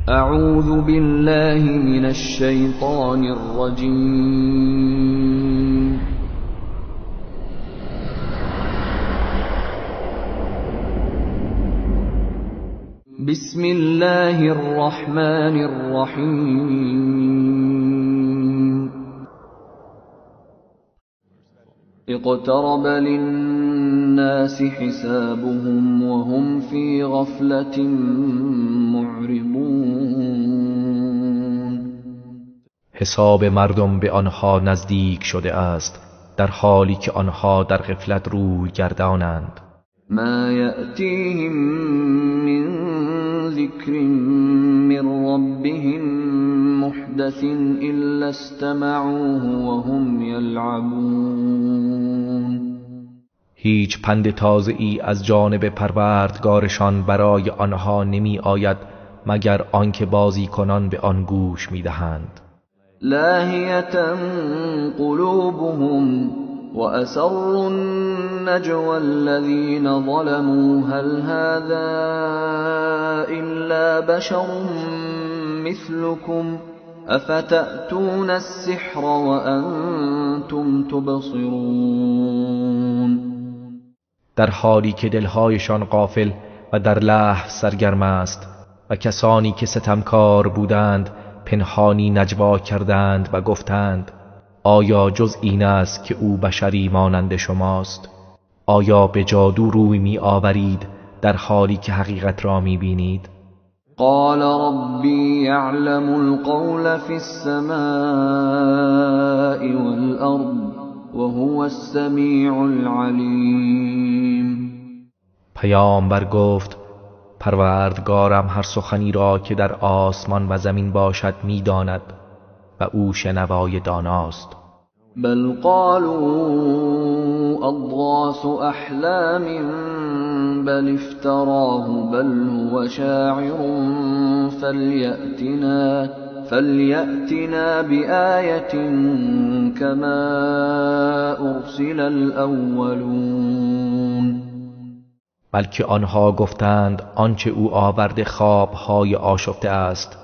اعوذ بالله من الشیطان الرجیم. بسم الله الرحمن الرحیم. اقترب للناس حسابهم وهم في غفلة معرضون. حساب مردم به آنها نزدیک شده است، در حالی که آنها در غفلت روی گردانند. ما یأتیهم من ذکر من ربهم محدث الا استمعوه وهم یلعبون. هیچ پند تازه‌ای از جانب پروردگارشان برای آنها نمی آید مگر آنکه بازیکنان به آن گوش می دهند. لاهیة قلوبهم وأسروا النجوى الذين ظلموا هل هذا إلا بشر مثلكم أفتأتون السحر وأنتم تبصرون. در حالی که دلهایشان غافل و در لهو سرگرم است و کسانی که ستمکار بودند پنهانی نجوا کردند و گفتند آیا جز این است که او بشری مانند شماست؟ آیا به جادو روی می آورید در حالی که حقیقت را می بینید؟ قال ربی یعلم القول فی السماء والارض وهو السمیع العلیم. پیامبر گفت پروردگارم هر سخنی را که در آسمان و زمین باشد می داند و او شنوای داناست. بل قالوا اضغاث احلام بل افتراه بل هو شاعر فلیأتنا بآیة كما ارسل الاولون. بلکه آنها گفتند آنچه او آورده خوابهای آشفته است،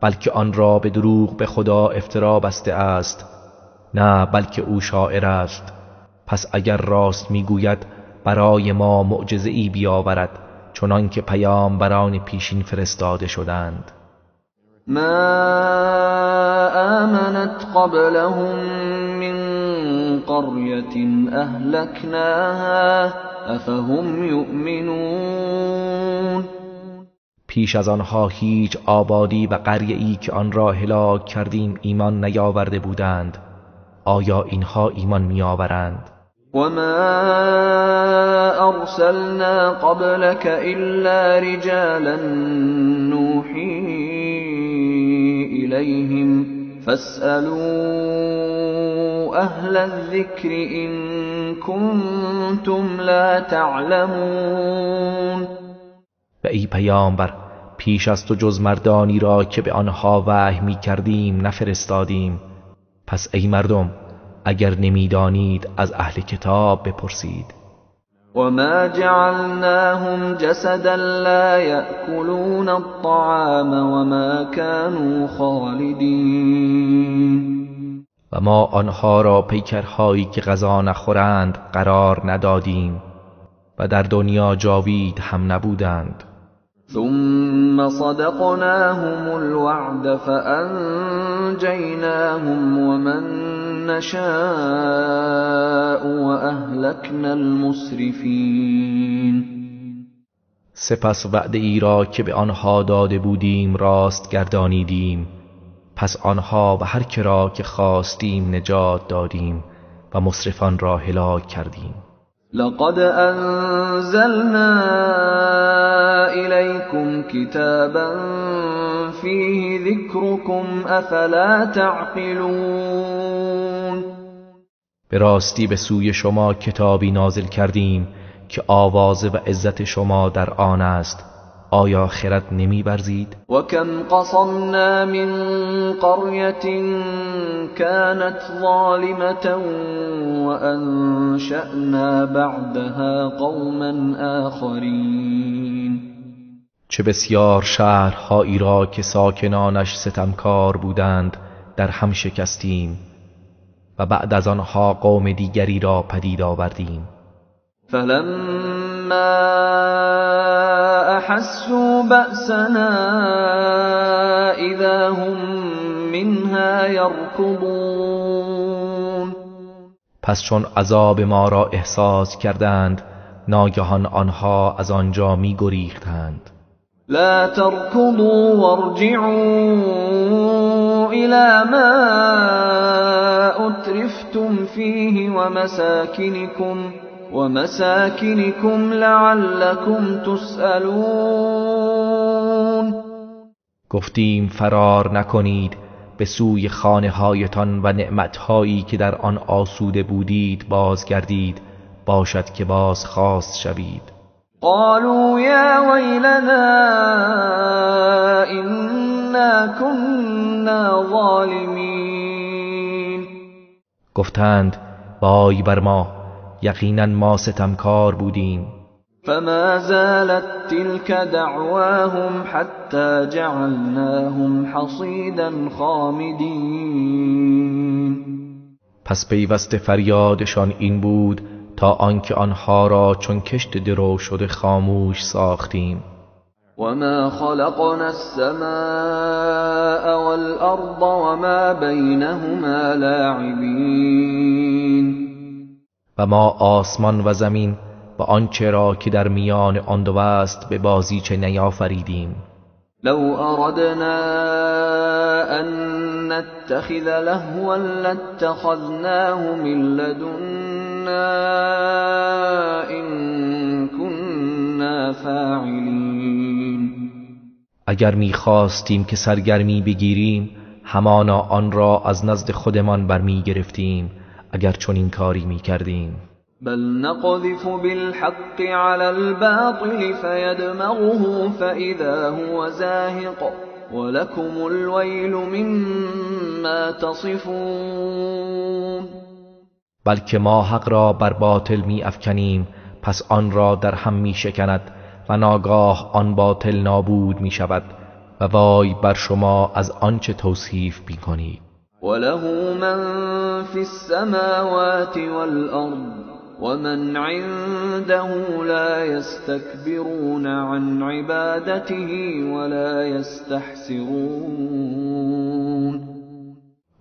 بلکه آن را به دروغ به خدا افترا بسته است. نه، بلکه او شاعر است. پس اگر راست میگوید برای ما معجزه ای بیاورد، چنان که پیامبران پیشین فرستاده شدند. ما آمنت قبلهم من قریة اهلکناها افهم یؤمنون. پیش از آنها هیچ آبادی و قریه‌ای که آن را هلاک کردیم ایمان نیاورده بودند. آیا اینها ایمان می‌آورند؟ و ما ارسلنا قبلك الا رجالا نوحی الیهم فاسألوا اهل الذکر ان کنتم لا تعلمون. و ای پیامبر، پیش از تو جز مردانی را که به آنها وحی می کردیم نفرستادیم. پس ای مردم، اگر نمیدانید از اهل کتاب بپرسید. و ما جعلناهم جسدا لا یأکلون الطعام و ما كانوا خالدین. و ما آنها را پیکرهایی که غذا نخورند قرار ندادیم و در دنیا جاوید هم نبودند. ثم صدقناهم الوعد فأنجیناهم ومن نشاء وأهلکنا المسرفین. سپس وعده ای را که به آنها داده بودیم راست گردانیدیم. پس آنها و هر که را که خواستیم نجات دادیم و مسرفان را هلاک کردیم. لقد انزلنا الیکم کتابا فیه ذکرکم افلا تعقلون. به راستی به سوی شما کتابی نازل کردیم که آواز و عزت شما در آن است. آیا خرد نمی‌ورزید؟ و کم قصمنا من قریة كانت ظالمة وانشأنا بعدها قوما آخرین. چه بسیار شهرهایی را که ساکنانش ستمکار بودند در هم شکستیم و بعد از آنها قوم دیگری را پدید آوردیم. فلما احسوا بأسنا اذا هم منها يركضون. پس چون عذاب ما را احساس کردند ناگهان آنها از آنجا می گریختند. لا تركضوا وارجعوا إلى ما أترفتم فيه ومساكنكم لعلكم تسألون. گفتیم فرار نکنید، به سوی خانه هایتان و نعمتهایی که در آن آسوده بودید بازگردید، باشد که باز خواست شوید. قالوا یا ویلنا إنا كنا ظالمین. گفتند وای بر ما، یقینا ما ستمکار بودیم. فما زالت تلك دعواهم حتى جعلناهم حصیدا خامدین. پس پیوسته فریادشان این بود تا آنکه آنها را چون کشت درو شده خاموش ساختیم. وما خلقنا السماء والارض وما بینهما لاعبین. و ما آسمان و زمین و آنچه را که در میان آن دو است به بازیچه نیافریدیم. لو اردنا ان نتخذ لهوا لاتخذناه من لدنا ان كنا فاعلین. اگر میخواستیم که سرگرمی بگیریم همانا آن را از نزد خودمان برمی گرفتیم، اگر چنین کاری میکردیم. بل نقذف بالحق على الباطل فيدمغه فإذا هو زاهق ولكم الويل مما تصفون. بلکه ما حق را بر باطل می افکنیم، پس آن را در هم می شکند و ناگاه آن باطل نابود می شود و وای بر شما از آنچه توصیف می کنید. وله من فی السماوات والارض ومن عنده لا يستكبرون عن عبادته ولا يستحسرون.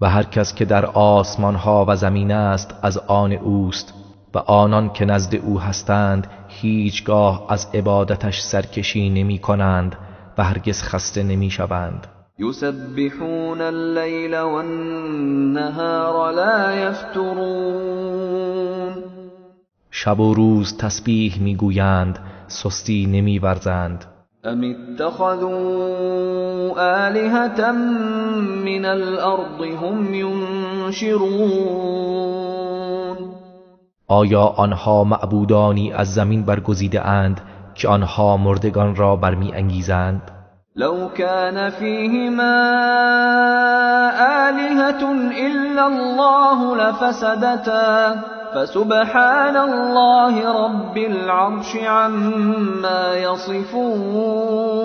و هر کس که در آسمان ها و زمین است از آن اوست و آنان که نزد او هستند هیچگاه از عبادتش سرکشی نمی کنند و هرگز خسته نمی شوند. یسبحون اللیل والنهار لا یفترون. شب و روز تسبیح میگویند، سستی نمیورزند. ام اتخذوا آلهة من الارض هم ینشرون. آیا آنها معبودانی از زمین برگزیده اند که آنها مردگان را برمی انگیزند؟ لو كان فيهما آلهة إلا الله لفسدتا فسبحان الله رب العرش عما يصفون.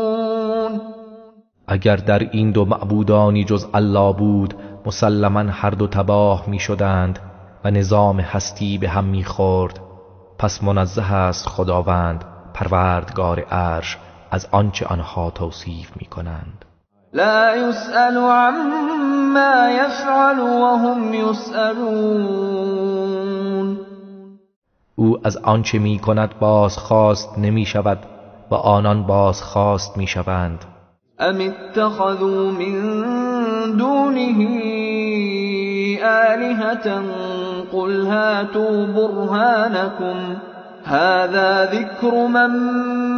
اگر در این دو معبودانی جز الله بود مسلما هر دو تباه می شدند و نظام هستی به هم می خورد. پس منزه است خداوند پروردگار عرش از آنچه آنها توصیف می کنند. لا يسأل عما يفعل وهم يسألون. او از آنچه می کند بازخواست نمی شود و آنان بازخواست می شوند. ام اتخذوا من دونه آلهة قل هاتوا برهانكم هذا ذكر من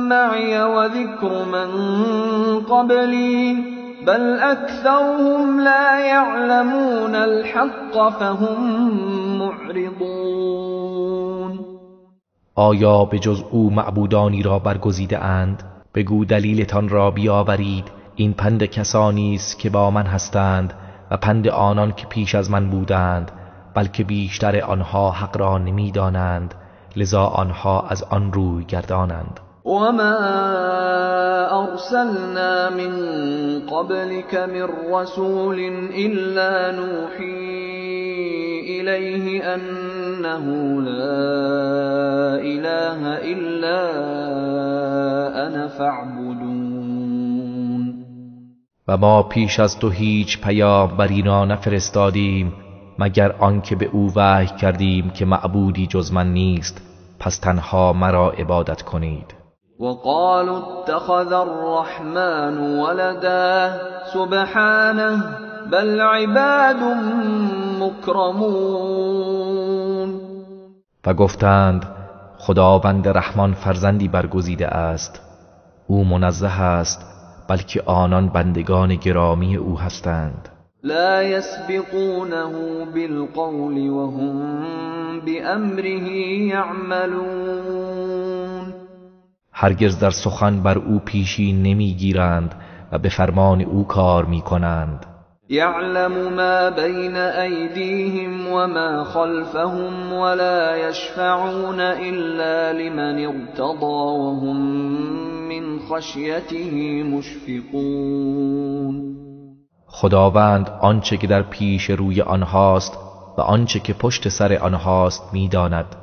معي وذكر من قبلي بل أكثرهم لا يعلمون الحق فهم معرضون. آیا به جز او معبودانی را برگزیده اند؟ بگو دلیلتان را بیاورید. این پند کسانی است که با من هستند و پند آنان که پیش از من بودند، بلکه بیشتر آنها حق را نمیدانند، لذا آنها از آن روی گردانند. وما أرسلنا من قبلك من رسول إلا نوحي إليه أنه لا إله إلا أنا فاعبدون. و ما پیش از تو هیچ پیامبری را نفرستادیم مگر آنکه به او وحی کردیم که معبودی جز من نیست، پس تنها مرا عبادت کنید. وقالوا اتخذ الرحمن ولدا سبحانه بل عباد مكرمون. و گفتند خداوند رحمان فرزندی برگزیده است، او منزه است، بلکه آنان بندگان گرامی او هستند. لا يسبقونه بالقول وهم بأمره يعملون. هرگز در سخن بر او پیشی نمیگیرند و به فرمان او کار میکنند. يعلم ما بين أيديهم وما خلفهم ولا يشفعون إلا لمن ارتضى وهم من خشيته مشفقون. خداوند آنچه که در پیش روی آنهاست و آنچه که پشت سر آنهاست میداند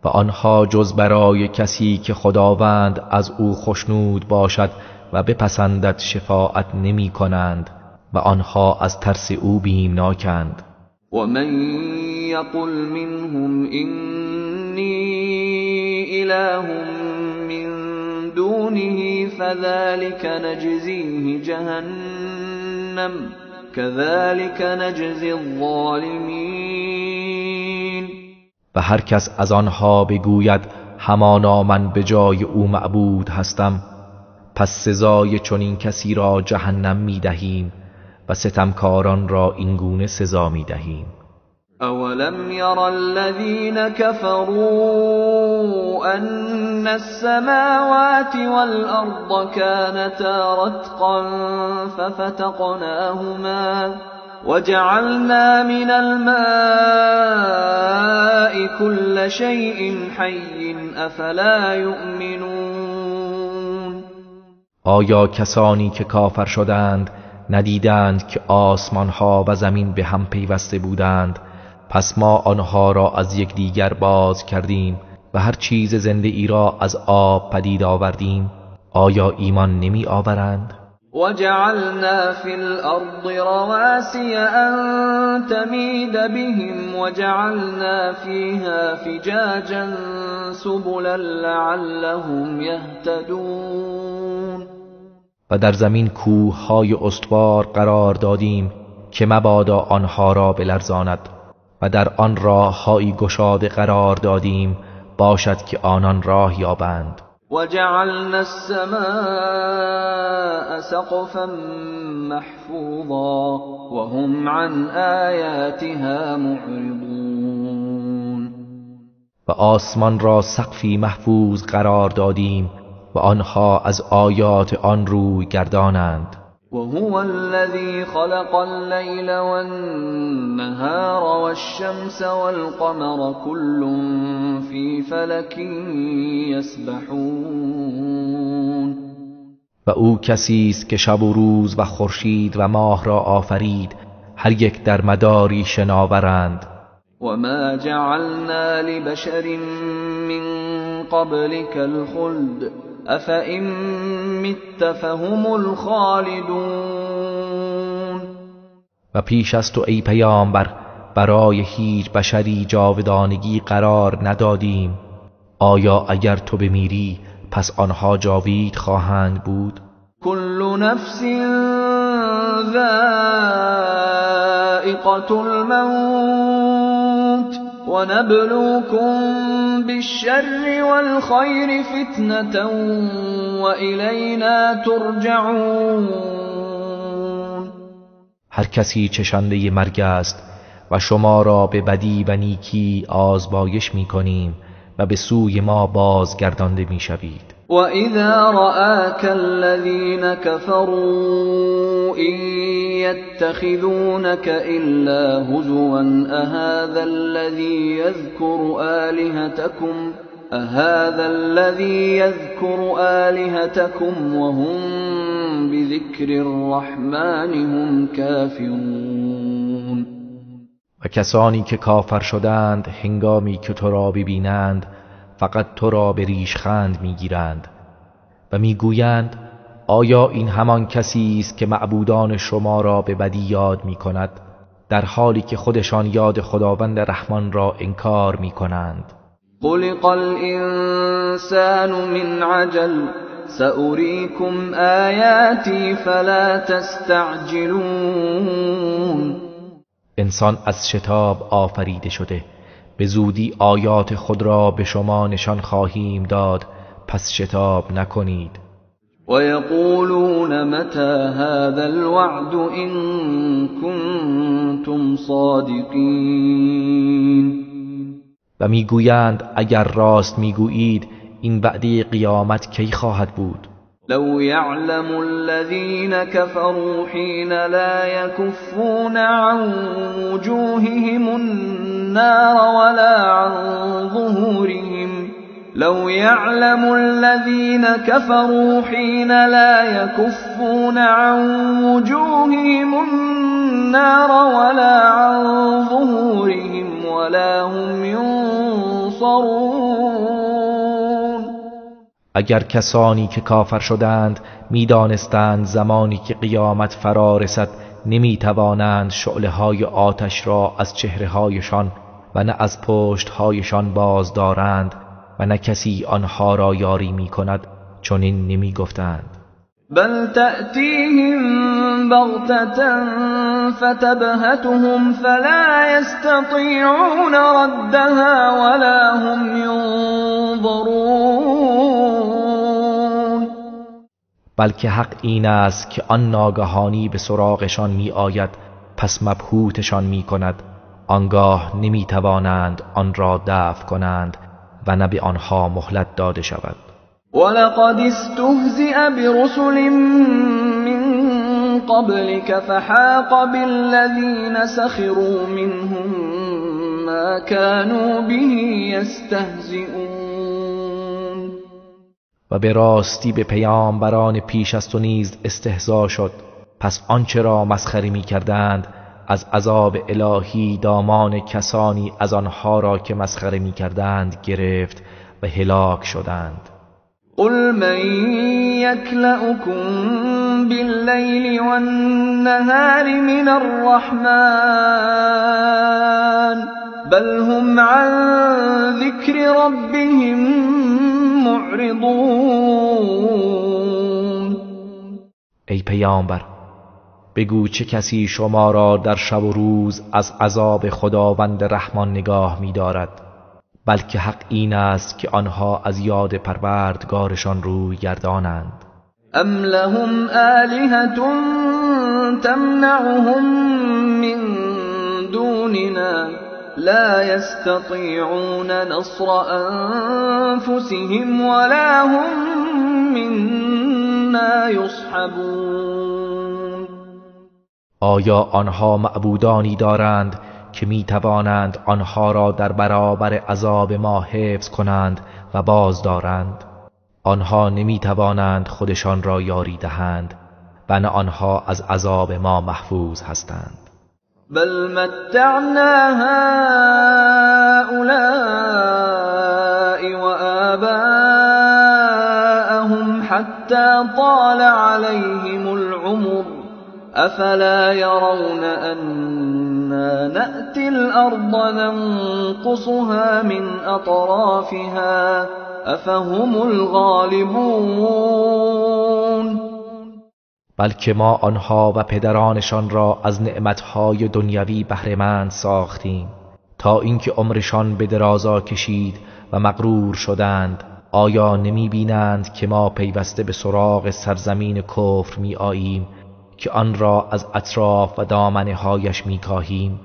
و آنها جز برای کسی که خداوند از او خشنود باشد و بپسندد شفاعت نمی کنند و آنها از ترس او بیمناکند. و من یقل منهم اینی اله من دونه فذلك نجزیه جهنم كذلك نجزی الظالمین. و هر کس از آنها بگوید همانا من به جای او معبود هستم، پس سزای چنین کسی را جهنم می دهیم و ستمکاران را اینگونه سزا می دهیم. اولم یر الذین كفروا ان السماوات والارض كانتا رتقا ففتقناهما وجعلنا من الماء كل شيء حي افلا يؤمنون. آیا کسانی که کافر شدند ندیدند که آسمان ها و زمین به هم پیوسته بودند، پس ما آنها را از یکدیگر باز کردیم و هر چیز زنده ای را از آب پدید آوردیم، آیا ایمان نمی آورند؟ وجعلنا في الأرض رواسي أن تميد بهم وجعلنا فيها فجاجا سبلا لعلهم يهتدون. و در زمین کوه‌های استوار قرار دادیم که مبادا آنها را بلرزاند و در آن راه‌هایی گشاده قرار دادیم باشد که آنان راه یابند. وجعلنا السماء سقفا محفوظا وهم عن آیاتها معرضون. و آسمان را سقفی محفوظ قرار دادیم و آنها از آیات آن روی گردانند. وهو الذي خلق الليل والنهار والشمس والقمر كل في فلك يسبحون. و او کسی است که شب و روز و خورشید و ماه را آفرید، هر یک در مداری شناورند. وما جعلنا لبشر من قبلك الخلد أفإن مت فهم الخالدون. و پیش از تو ای پیامبر برای هیچ بشری جاودانگی قرار ندادیم، آیا اگر تو بمیری پس آنها جاوید خواهند بود؟ كل نفس ذائقة الموت ونبلوكم بالشر والخير فتنة وإلينا ترجعون. هر کسی چشنده مرگ است و شما را به بدی و نیکی آزمایش می‌کنیم و به سوی ما بازگردانده می‌شوید. وَإِذَا رَآكَ الَّذِينَ كَفَرُوا إِن يَتَّخِذُونَكَ إِلَّا هُزُوًا أَهَذَا الَّذِي يَذْكُرُ آلِهَتَكُمْ أهذا الذي يذكر آلهتكم وهم بذكر الرحمن هم كافرون. و کسانی که کافر شدند هنگامی که تو را ببینند فقط تو را به ریشخند میگیرند و میگویند آیا این همان کسی است که معبودان شما را به بدی یاد میکند، در حالی که خودشان یاد خداوند رحمان را انکار میکنند. خلق الانسان من عجل سأريكم آیاتی فلا تستعجلون. انسان از شتاب آفریده شده، به زودی آیات خود را به شما نشان خواهیم داد، پس شتاب نکنید. ويقولون متى هذا الوعد إن كنتم صادقین. و میگویند اگر راست میگویید این وعده قیامت کی خواهد بود؟ لو يعلم الذين كفروا حين لا يكفون عن وجوههم النار ولا عن ظهورهم لو يعلم الذين كفروا حين لا يكفون عن وجوههم النار ولا عن ظهورهم ولا هم ينصرون. اگر کسانی که کافر شدند میدانستند زمانی که قیامت فرا رسد نمیتوانند شعله های آتش را از چهره هایشان و نه از پشت هایشان باز دارند و نه کسی آنها را یاری می کند، چنین نمی گفتند. بل تأتیهم بغتة فتبهتهم فلا يستطيعون ردها ولا هم ينظرون. بلکه حق این است که آن ناگهانی به سراغشان می آید، پس مبهوتشان می کند، آنگاه نمی توانند آن را دفع کنند و نه به آنها مهلت داده شود. ولقد استهزئ برسل من قبلك فحاق بالذين سخروا منهم ما كانوا به يستهزئون. و به راستی به پیامبران پیش از تو نیز استهزا شد، پس آنچه را مسخره می کردند از عذاب الهی دامان کسانی از آنها را که مسخره می کردند گرفت و هلاک شدند. قل من یکلأکم باللیل والنهار من الرحمن بل هم عن ذکر ربهم معرضون. ای پیامبر بگو چه کسی شما را در شب و روز از عذاب خداوند رحمان نگاه می‌دارد، بلکه حق این است که آنها از یاد پروردگارشان روی گردانند. ام لهم آلهة تمنعهم من دوننا لا يستطيعون نصر أنفسهم ولا هم منا يصحبون. آیا آنها معبودانی دارند که می توانند آنها را در برابر عذاب ما حفظ کنند و باز دارند؟ آنها نمی توانند خودشان را یاری دهند و نه آنها از عذاب ما محفوظ هستند. بل متعنا هؤلاء وآباءهم حتى طال عليهم العمر أفلا يرون أنا نأتي الأرض ننقصها من أطرافها أفهم الغالبون. بلکه ما آنها و پدرانشان را از نعمتهای دنیوی بهره‌مند ساختیم تا اینکه عمرشان به درازا کشید و مغرور شدند. آیا نمی بینند که ما پیوسته به سراغ سرزمین کفر می آییم که آن را از اطراف و دامنه هایش می کاهیم؟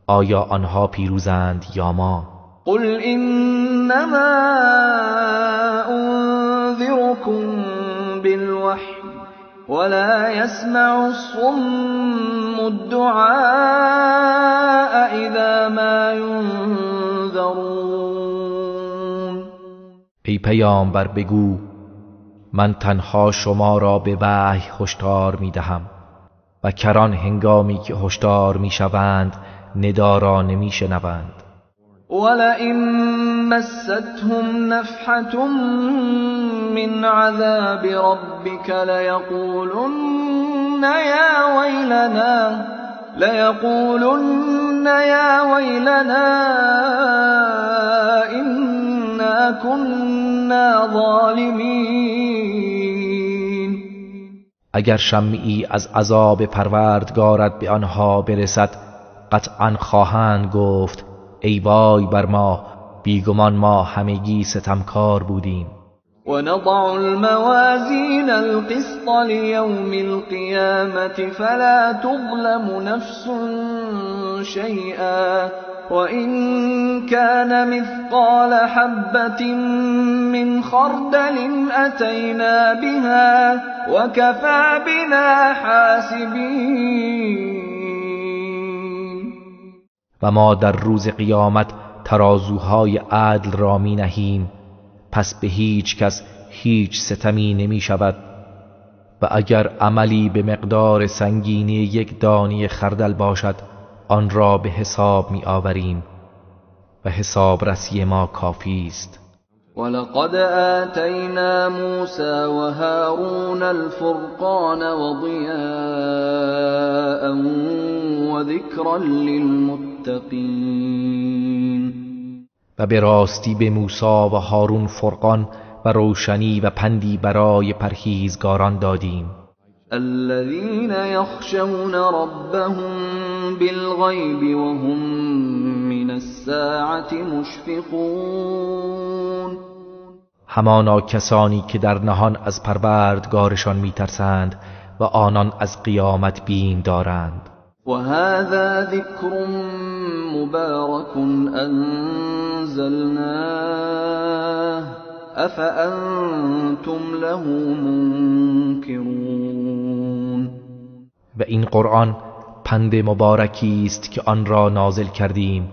آیا آنها پیروزند یا ما؟ قل انما انذركم بالوحی ولا يسمع الصم الدعاء اذا ما ينذرون. ای پیامبر بگو من تنها شما را به وحی هشدار می دهم و کران هنگامی که هشدار می شوند ندا را نمی شنوند. ولئن مستهم نفحة من عذاب ربك ليقولن يا ويلنا إنا كنا ظالمین. اگر شمعی از عذاب پروردگارت به آنها برسد قطعا خواهند گفت ای وای بر ما، بیگمان ما همگی ستمکار بودیم. ونضع الموازین القسط لیوم القیامة فلا تظلم نفس شیئا وإن كان مثقال حبة من خردل أتينا بها وكفى بنا حاسبین. و ما در روز قیامت ترازوهای عدل را می نهیم، پس به هیچ کس هیچ ستمی نمی شود و اگر عملی به مقدار سنگینی یک دانه خردل باشد آن را به حساب می آوریم و حسابرسی ما کافی است. ولقد آتینا موسی و هارون الفرقان وضیاء وذکرا للمتقین. و به راستی به موسی و هارون فرقان و روشنی و پندی برای پرهیزگاران دادیم. الذين يخشون ربهم بالغیب وهم من الساعة مشفقون. همانا کسانی که در نهان از پروردگارشان میترسند و آنان از قیامت بیم دارند. و هذا ذکر مبارک انزلناه افانتم له منکرون. و این قرآن پند مبارکی است که آن را نازل کردیم،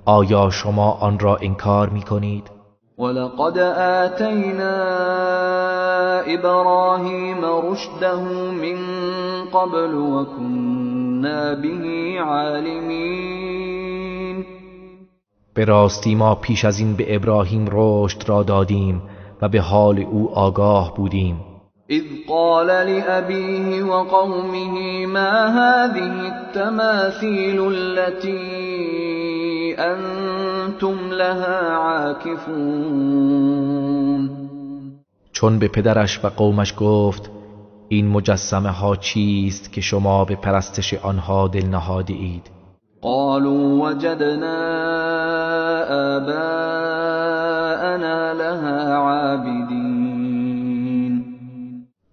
آیا شما آن را انکار میکنید؟ ولقد آتینا ابراهیم رشده من قبل وكنا به عالمین. به راستی ما پیش از این به ابراهیم رشد را دادیم و به حال او آگاه بودیم. اذ قال لأبیه وقومه ما هذه التماثیل التي انتم لها عاکفون. چون به پدرش و قومش گفت این مجسمه ها چیست که شما به پرستش آنها دل نهاده اید؟ قالوا وجدنا آباءنا لها عابدین.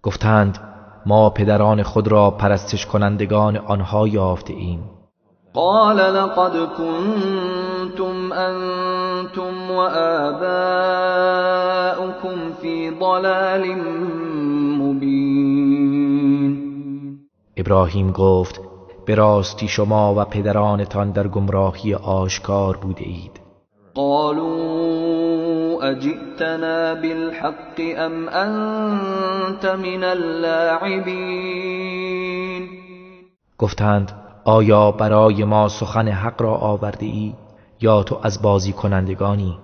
گفتند ما پدران خود را پرستش کنندگان آنها یافته ایم. قال لقد كنتم انتم وآباؤكم في ضلال مبین. ابراهیم گفت به راستی شما و پدرانتان در گمراهی آشکار بوده اید. قالوا اجئتنا بالحق ام انت من اللاعبین. گفتند آیا برای ما سخن حق را آورده ای یا تو از بازی کنندگانی؟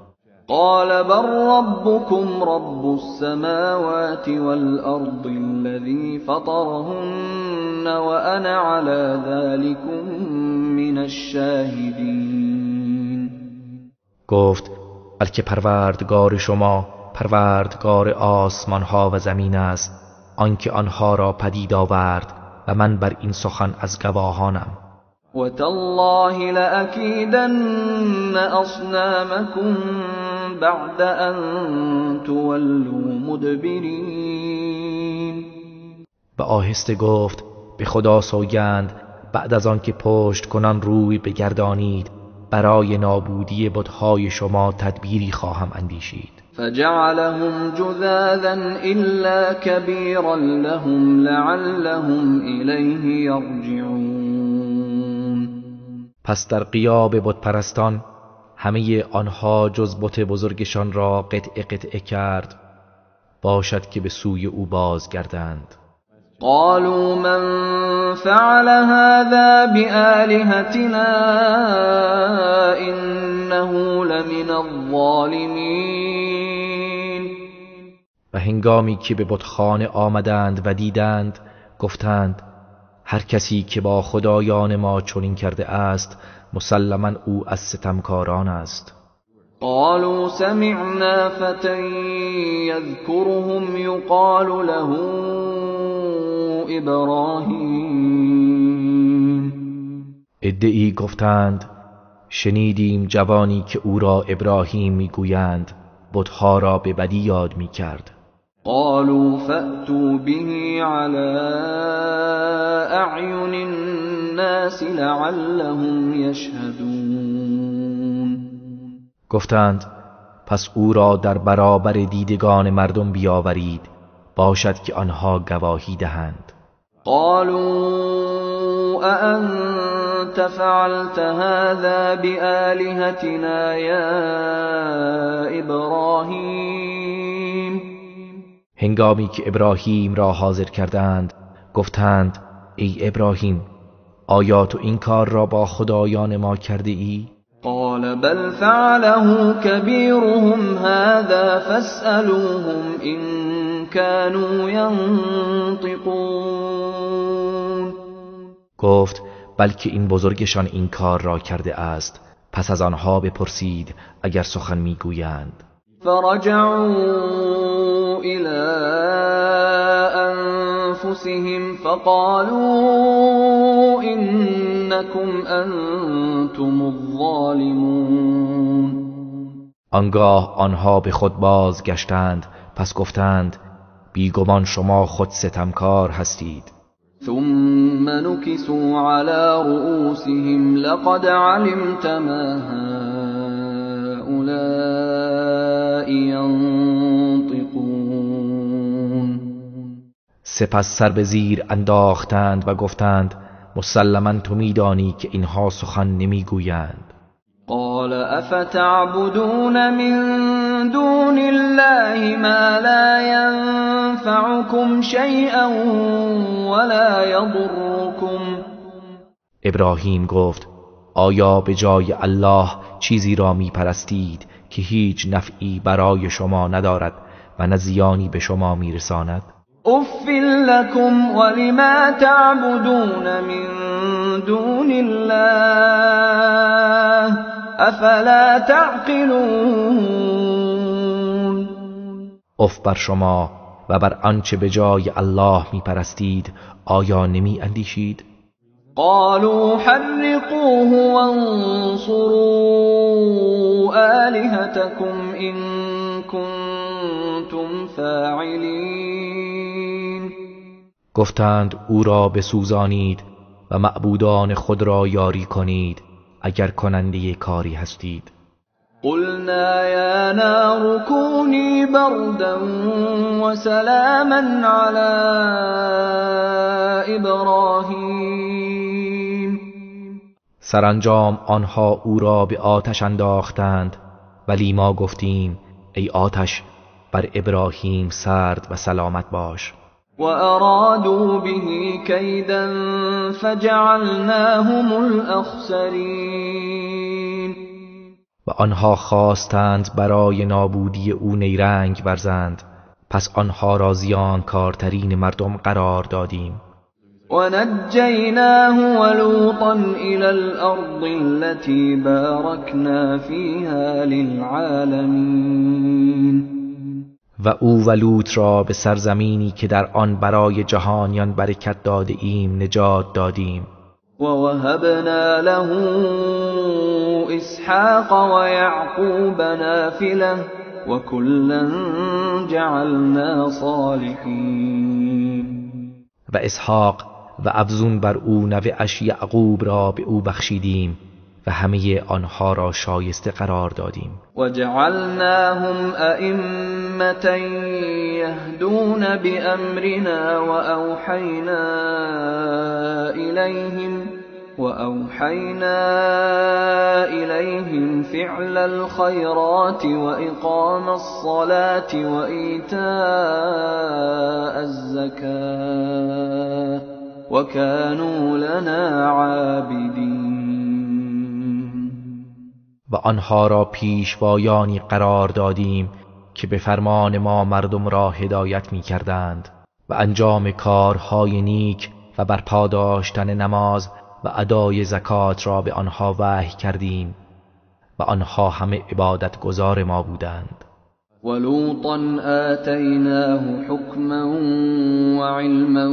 قال بل ربكم رب السماوات والأرض الذي فطرهن وأنا على ذلكم من الشاهدين. گفت بلکه پروردگار شما پروردگار آسمان ها و زمین است، آنکه آنها را پدید آورد و من بر این سخن از گواهانم. وتالله لأكيدن أصنامكم بعد أن تولوا مدبرین. و آهسته گفت به خدا سوگند بعد از آن که پشت کنان روی بگردانید برای نابودی بتهای شما تدبیری خواهم اندیشید. فجعلهم جذاذا إلا كبيرا لهم لعلهم إليه يرجعون. پس در غیاب بت پرستان همه آنها جز بت بزرگشان را قطعه قطعه کرد، باشد که به سوی او بازگردند. قالوا من فعل هذا بآلهتنا انه لمن الظالمین. و هنگامی که به بتخانه آمدند و دیدند، گفتند هر کسی که با خدایان ما چنین کرده است مسلما او از ستمکاران است. قالوا سمعنا فتى يذكرهم يقال له ابراهیم. عده‌ای گفتند شنیدیم جوانی که او را ابراهیم میگویند بتها را به بدی یاد میکرد. قالوا فأتوا به على اعین الناس لعلهم یشهدون. گفتند پس او را در برابر دیدگان مردم بیاورید، باشد که آنها گواهی دهند. قالوا أأنت فعلت هذا بآلهتنا یا ابراهیم. هنگامی که ابراهیم را حاضر کردند گفتند ای ابراهیم، آیا تو این کار را با خدایان ما کرده ای؟ قال بل فعله كبيرهم هذا فاسألوهم إن كانوا ينطقون. گفت بلکه این بزرگشان این کار را کرده است، پس از آنها بپرسید اگر سخن میگویند. فرجعوا إلى أنفسهم فقالوا إنكم أنتم الظالمون. آنگاه آنها به خود بازگشتند، پس گفتند بیگمان شما خود ستمکار هستید. ثم نكسوا على رؤوسهم لقد علمت ما هؤلاء ينطقون. سپس سر به زیر انداختند و گفتند مسلما تو میدانی که اینها سخن نمیگویند. قال افتعبدون من دون الله ما لا ينفعكم شيئا ولا يضركم. ابراهیم گفت آیا به جای الله چیزی را میپرستید که هیچ نفعی برای شما ندارد و نه زیانی به شما میرساند؟ اف لكم ولما تعبدون من دون الله افلا تعقلون. اف بر شما و بر آنچه به جای الله میپرستید، آیا نمی اندیشید؟ قالوا حرقوه وانصروا آلهتكم إن كنتم فاعلین. گفتند او را بسوزانید و معبودان خود را یاری کنید اگر کننده کاری هستید. قلنا یا نار كوني بردا وسلاما على ابراهیم. سرانجام آنها او را به آتش انداختند، ولی ما گفتیم ای آتش بر ابراهیم سرد و سلامت باش. و ارادوا به کیدا فجعلناهم الاخسرین. و آنها خواستند برای نابودی او نیرنگ ورزند، پس آنها را زیانکارترین مردم قرار دادیم. و نجیناه ولوطا الی الارض التي بارکنا فیها للعالمین. و او و لوط را به سرزمینی که در آن برای جهانیان برکت داده ایم نجات دادیم. و وهبنا له اسحاق و یعقوب نافله و کلا جعلنا صالحین. و اسحاق و افزون بر او نوه اش یعقوب را به او بخشیدیم و همه آنها را شایسته قرار دادیم. و جعلناهم ائمة یهدون بأمرنا وأوحينا إليهم فعل الخيرات وإقام الصلاة وإيتاء الزكاة وكانوا لنا عابدین. و آنها را پیشوایانی قرار دادیم که به فرمان ما مردم را هدایت می کردند و انجام کارهای نیک و برپا داشتن نماز و ادای زکات را به آنها وحی کردیم و آنها همه عبادت گزار ما بودند. ولوطا آتیناه حکما وعلما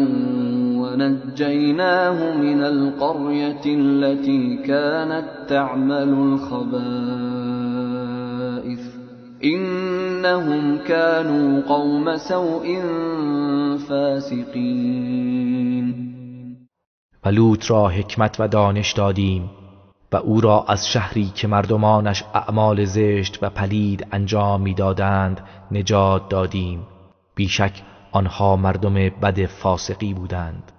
ونجیناه من القریة التي كانت تعمل الخبائث إنهم كانوا قوم سوء فاسقین. و لوط را حکمت و دانش دادیم و او را از شهری که مردمانش اعمال زشت و پلید انجام می‌دادند نجات دادیم. بیشک آنها مردم بد فاسقی بودند.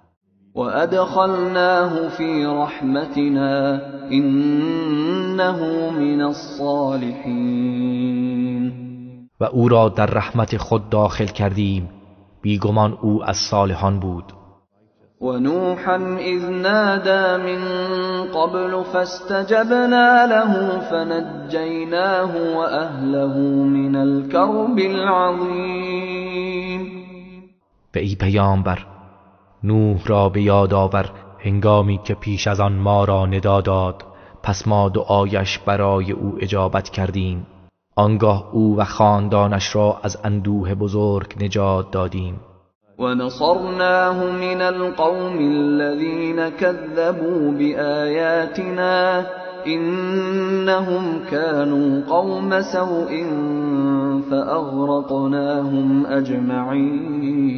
و ادخلناه فی رحمتنا انه من الصالحین. و او را در رحمت خود داخل کردیم، بیگمان او از صالحان بود. ونوحا اذ نادى من قبل فاستجبنا له فنجیناه وأهله من الكرب العظیم. و ای پیامبر نوح را به یاد آور هنگامی که پیش از آن ما را ندا داد، پس ما دعایش برای او اجابت کردیم، آنگاه او و خاندانش را از اندوه بزرگ نجات دادیم. ونصرناه من القوم الذين كذبوا بآياتنا إنهم كانوا قوم سوء فأغرقناهم أجمعين.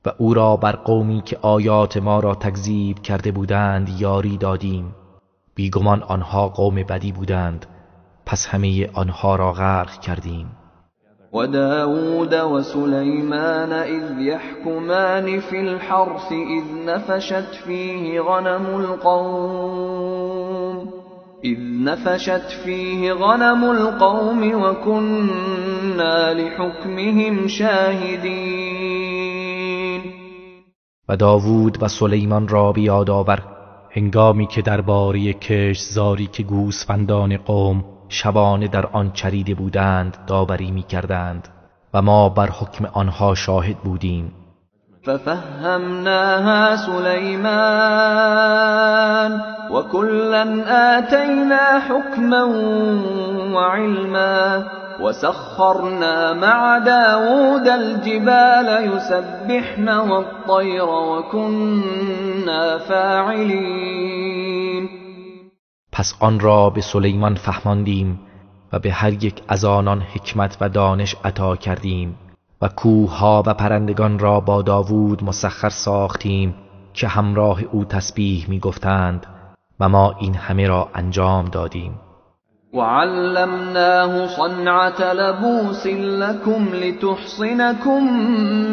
و او را بر قومی که آیات ما را تکذیب کرده بودند یاری دادیم، بیگمان آنها قوم بدی بودند، پس همه آنها را غرق کردیم. و داود و سلیمان اذ یحکمان فی الحرث اذ نفشت فیه غنم القوم وكنا لحکمهم شاهدین. و داوود و سلیمان را بیاد آور هنگامی که درباره کشتزاری که گوسفندان قوم شبانه در آن چریده بودند داوری می‌کردند و ما بر حکم آنها شاهد بودیم. ففهمناها سلیمان وکلا آتینا حکما وعلما وسخرنا مع داود الجبال يسبحن والطیر وكنا فاعلین. پس آن را به سلیمان فهماندیم و به هر یک از آنان حکمت و دانش عطا کردیم و کوهها و پرندگان را با داوود مسخر ساختیم که همراه او تسبیح میگفتند و ما این همه را انجام دادیم. وعلمناه صنعة لبوس لكم لتحصنكم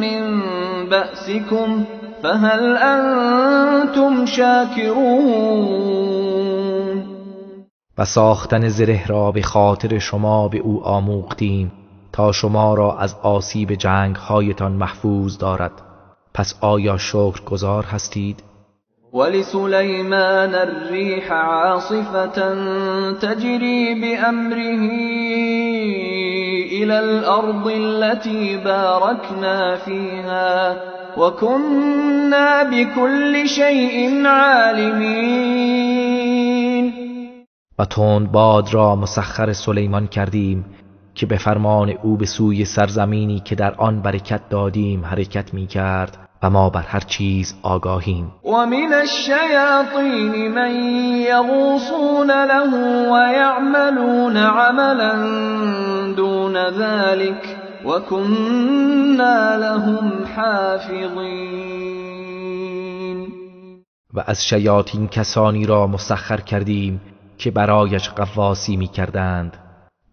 من بأسكم فهل أنتم شاکرون. و ساختن زره را به خاطر شما به او آموختیم تا شما را از آسیب جنگ هایتان محفوظ دارد، پس آیا شکرگزار هستید؟ ولسلیمان الریح عاصفة تجری بأمره إلى الأرض التي باركنا فيها وكنا بكل شيء عالمین. و تند باد را مسخر سلیمان کردیم که به فرمان او به سوی سرزمینی که در آن برکت دادیم حرکت می کرد و ما بر هر چیز آگاهیم. و من الشیاطین من یغوصون له و یعملون عملا دون ذلك وكنا لهم حافظین. و از شیاطین کسانی را مسخر کردیم که برایش غواصی می کردند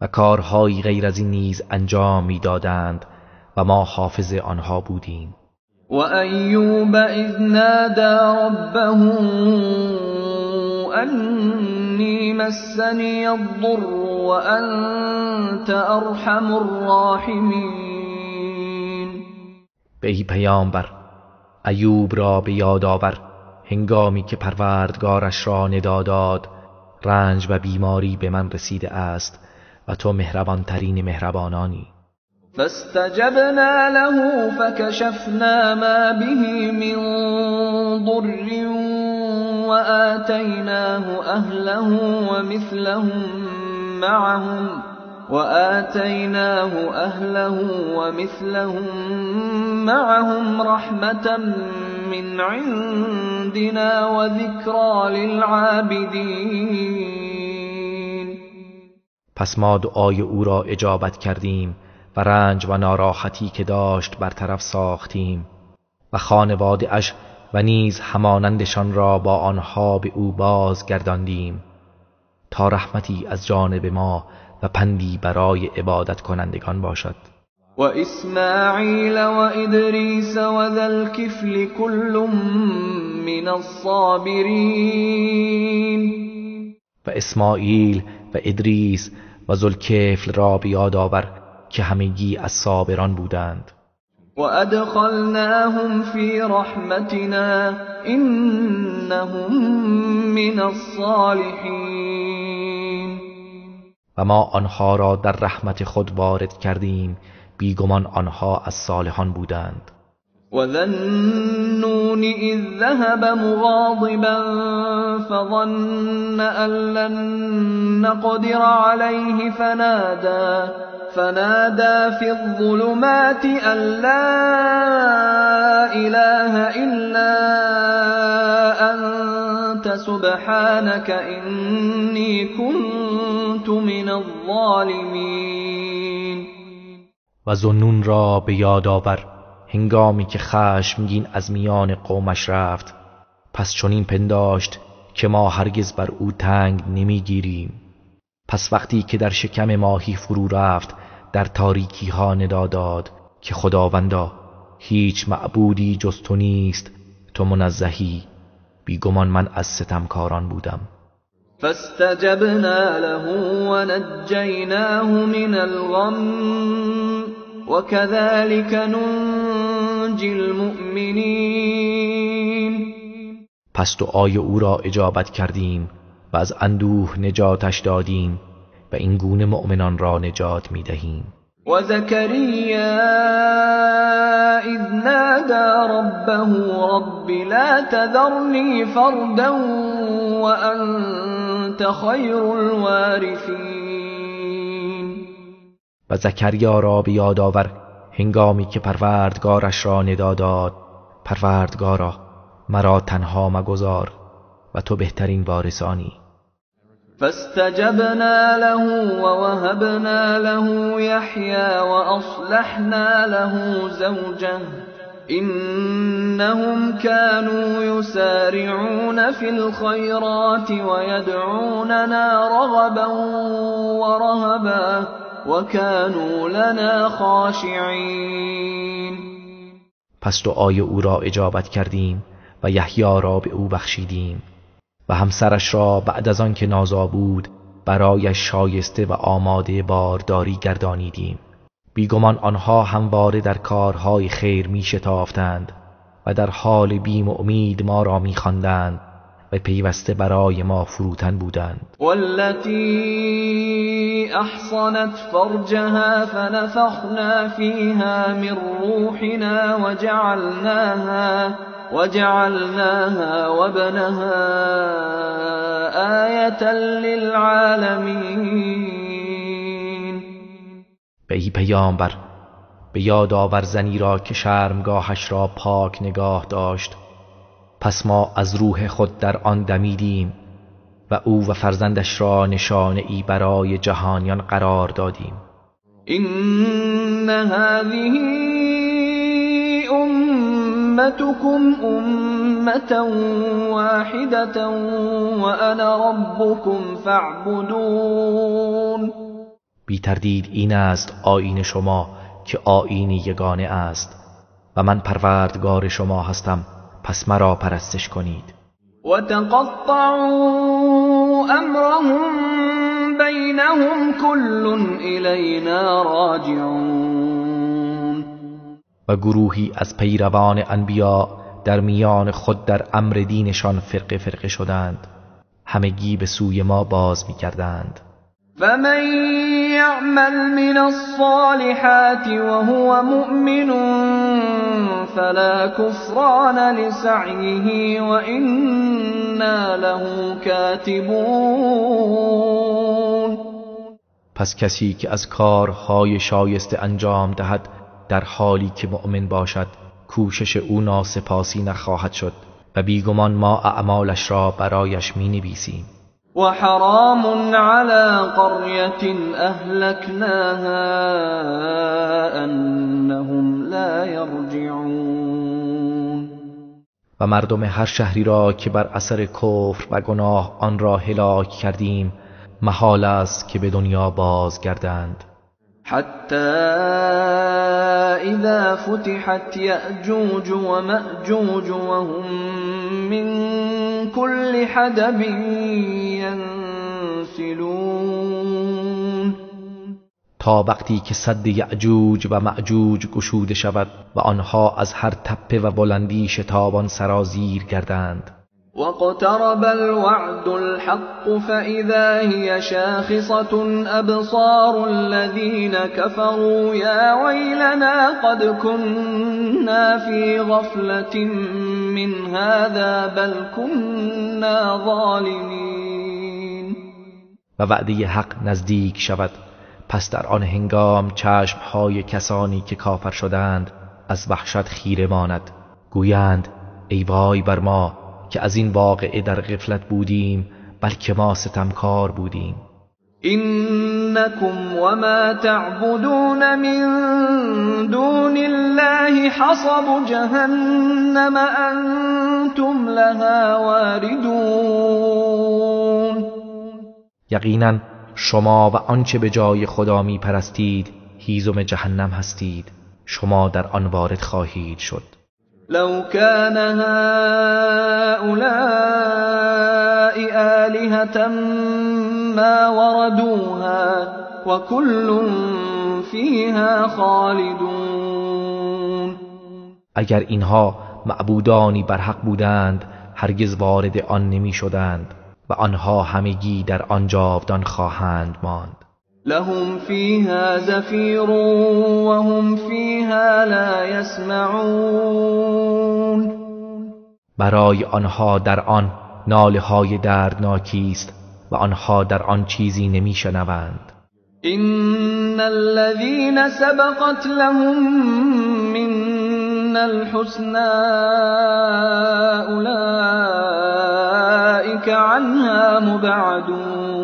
و کارهای غیر از این نیز انجام می دادند و ما حافظ آنها بودیم. وأيوب إذ نادى ربه أني مسني الضر وأنت أرحم الراحمين. به ای پیامبر ایوب را به یاد آور هنگامی که پروردگارش را ندا داد رنج و بیماری به من رسیده است و تو مهربانترین مهربانانی. فاستجبنا له فكشفنا ما به من ضر وآتيناه أهله ومثلهم معهم رحمة من عندنا وذكرى للعابدين. پس ما دعای او را اجابت کردیم و رنج و ناراحتی که داشت برطرف ساختیم و خانواده اش و نیز همانندشان را با آنها به او بازگرداندیم تا رحمتی از جانب ما و پندی برای عبادت کنندگان باشد. و اسماعیل و ادریس و ذا الکفل کل من الصابرین. و اسماعیل و ادریس و ذوالکفل را به یاد آور که همگی از صابران بودند. و ادخلناهم فی رحمتنا انهم من الصالحین. و ما آنها را در رحمت خود وارد کردیم، بیگمان آنها از صالحان بودند. و ذا النون اذ ذهب مغاضبا فظن ان لن نقدر عليه فنادى في الظلمات أن لا إله إلا أنت سبحانك إني كنت من الظالمين. و ذوالنون را به یاد آور هنگامی که خشمگین از میان قومش رفت، پس چنین پنداشت که ما هرگز بر او تنگ نمیگیریم. پس وقتی که در شکم ماهی فرو رفت در تاریکی ها ندا داد که خداوندا هیچ معبودی جز تو نیست، تو منزهی، بیگمان من از ستمکاران بودم. فاستجبنا له ونجیناه من الغم وكذلك ننجی المؤمنین. پس دعای او را اجابت کردیم و از اندوه نجاتش دادیم و این گونه مؤمنان را نجات می دهیم. و زکریا اذ نادى ربه رب لا تذرنی فردا وانت خیر الوارثین. و زکریا را به یاد آور هنگامی که پروردگارش را ندا داد پروردگارا مرا تنها مگذار و تو بهترین وارثانی. فاستجبنا له ووهبنا له يحيى وأصلحنا له زوجه إنهم كانوا يسارعون في الخيرات ويدعوننا رغبا ورهبا وكانوا لنا خاشعين. پس دعای او را اجابت کردیم و یحیی را به او بخشیدیم و همسرش را بعد از آن که نازا بود برایش شایسته و آماده بارداری گردانیدیم. بیگمان آنها همواره در کارهای خیر می شتافتند و در حال بیم و امید ما را می خواندند و پیوسته برای ما فروتن بودند. والتی احصنت فرجها فنفخنا فیها من روحنا وجعلناها وابنها آیة للعالمین. به ای پیامبر به یاد آور زنی را که شرمگاهش را پاک نگاه داشت، پس ما از روح خود در آن دمیدیم و او و فرزندش را نشانه ای برای جهانیان قرار دادیم. این هذه امتكم امة واحدة وانا ربكم فاعبدون. بی تردید این است آیین شما که آیین یگانه است و من پروردگار شما هستم، پس مرا پرستش کنید. وتقطعوا امرهم بینهم كل الینا راجعون. و گروهی از پیروان انبیا در میان خود در امر دینشان فرقه فرقه شدند، همگی به سوی ما باز می‌گردند. فمن يعمل من الصالحات وهو مؤمن فلا كفران لسعيه وإنا له كاتبون. پس کسی که از کارهای شایسته انجام دهد در حالی که مؤمن باشد، کوشش او ناسپاسی نخواهد شد و بیگمان ما اعمالش را برایش می نویسیم. وحرام على قرية أهلكناها أنهم لا يرجعون. و مردم هر شهری را که بر اثر کفر و گناه آن را هلاک کردیم، محال است که به دنیا بازگردند. حتی اذا فتحت یأجوج ومأجوج وهم من كل حدب ینسلون. تا وقتی که سد یأجوج و مأجوج گشوده شود و آنها از هر تپه و بلندی شتابان سرازیر گردند. واقترب الوعد الحق فإذا هي شاخصة أبصار الذين كفروا يا ويلنا قد كنا في غفلة من هذا بل كنا ظالمين. و وعده حق نزدیک شود، پس در آن هنگام چشمهای کسانی که کافر شدند از وحشت خیره ماند، گویند ای وای بر ما که از این واقعه در غفلت بودیم، بلکه ما ستمکار بودیم. انکم وما تعبدون من دون الله حصب جهنم انتم لها واردون. یقینا شما و آنچه به جای خدا می پرستید هیزم جهنم هستید، شما در آن وارد خواهید شد. لو كان هؤلاء آلهة ما وردوها وكل فيها خالدون. اگر اینها معبودانی برحق بودند هرگز وارد آن نمی شدند و آنها همگی در آن جاودان خواهند ماند. لهم فيها زفير وهم فيها لا يسمعون. برای آنها در آن ناله های دردناکی است و آنها در آن چیزی نمی شنوند. إن الذين سبقت لهم منا الحسنى أولئك عنها مبعدون.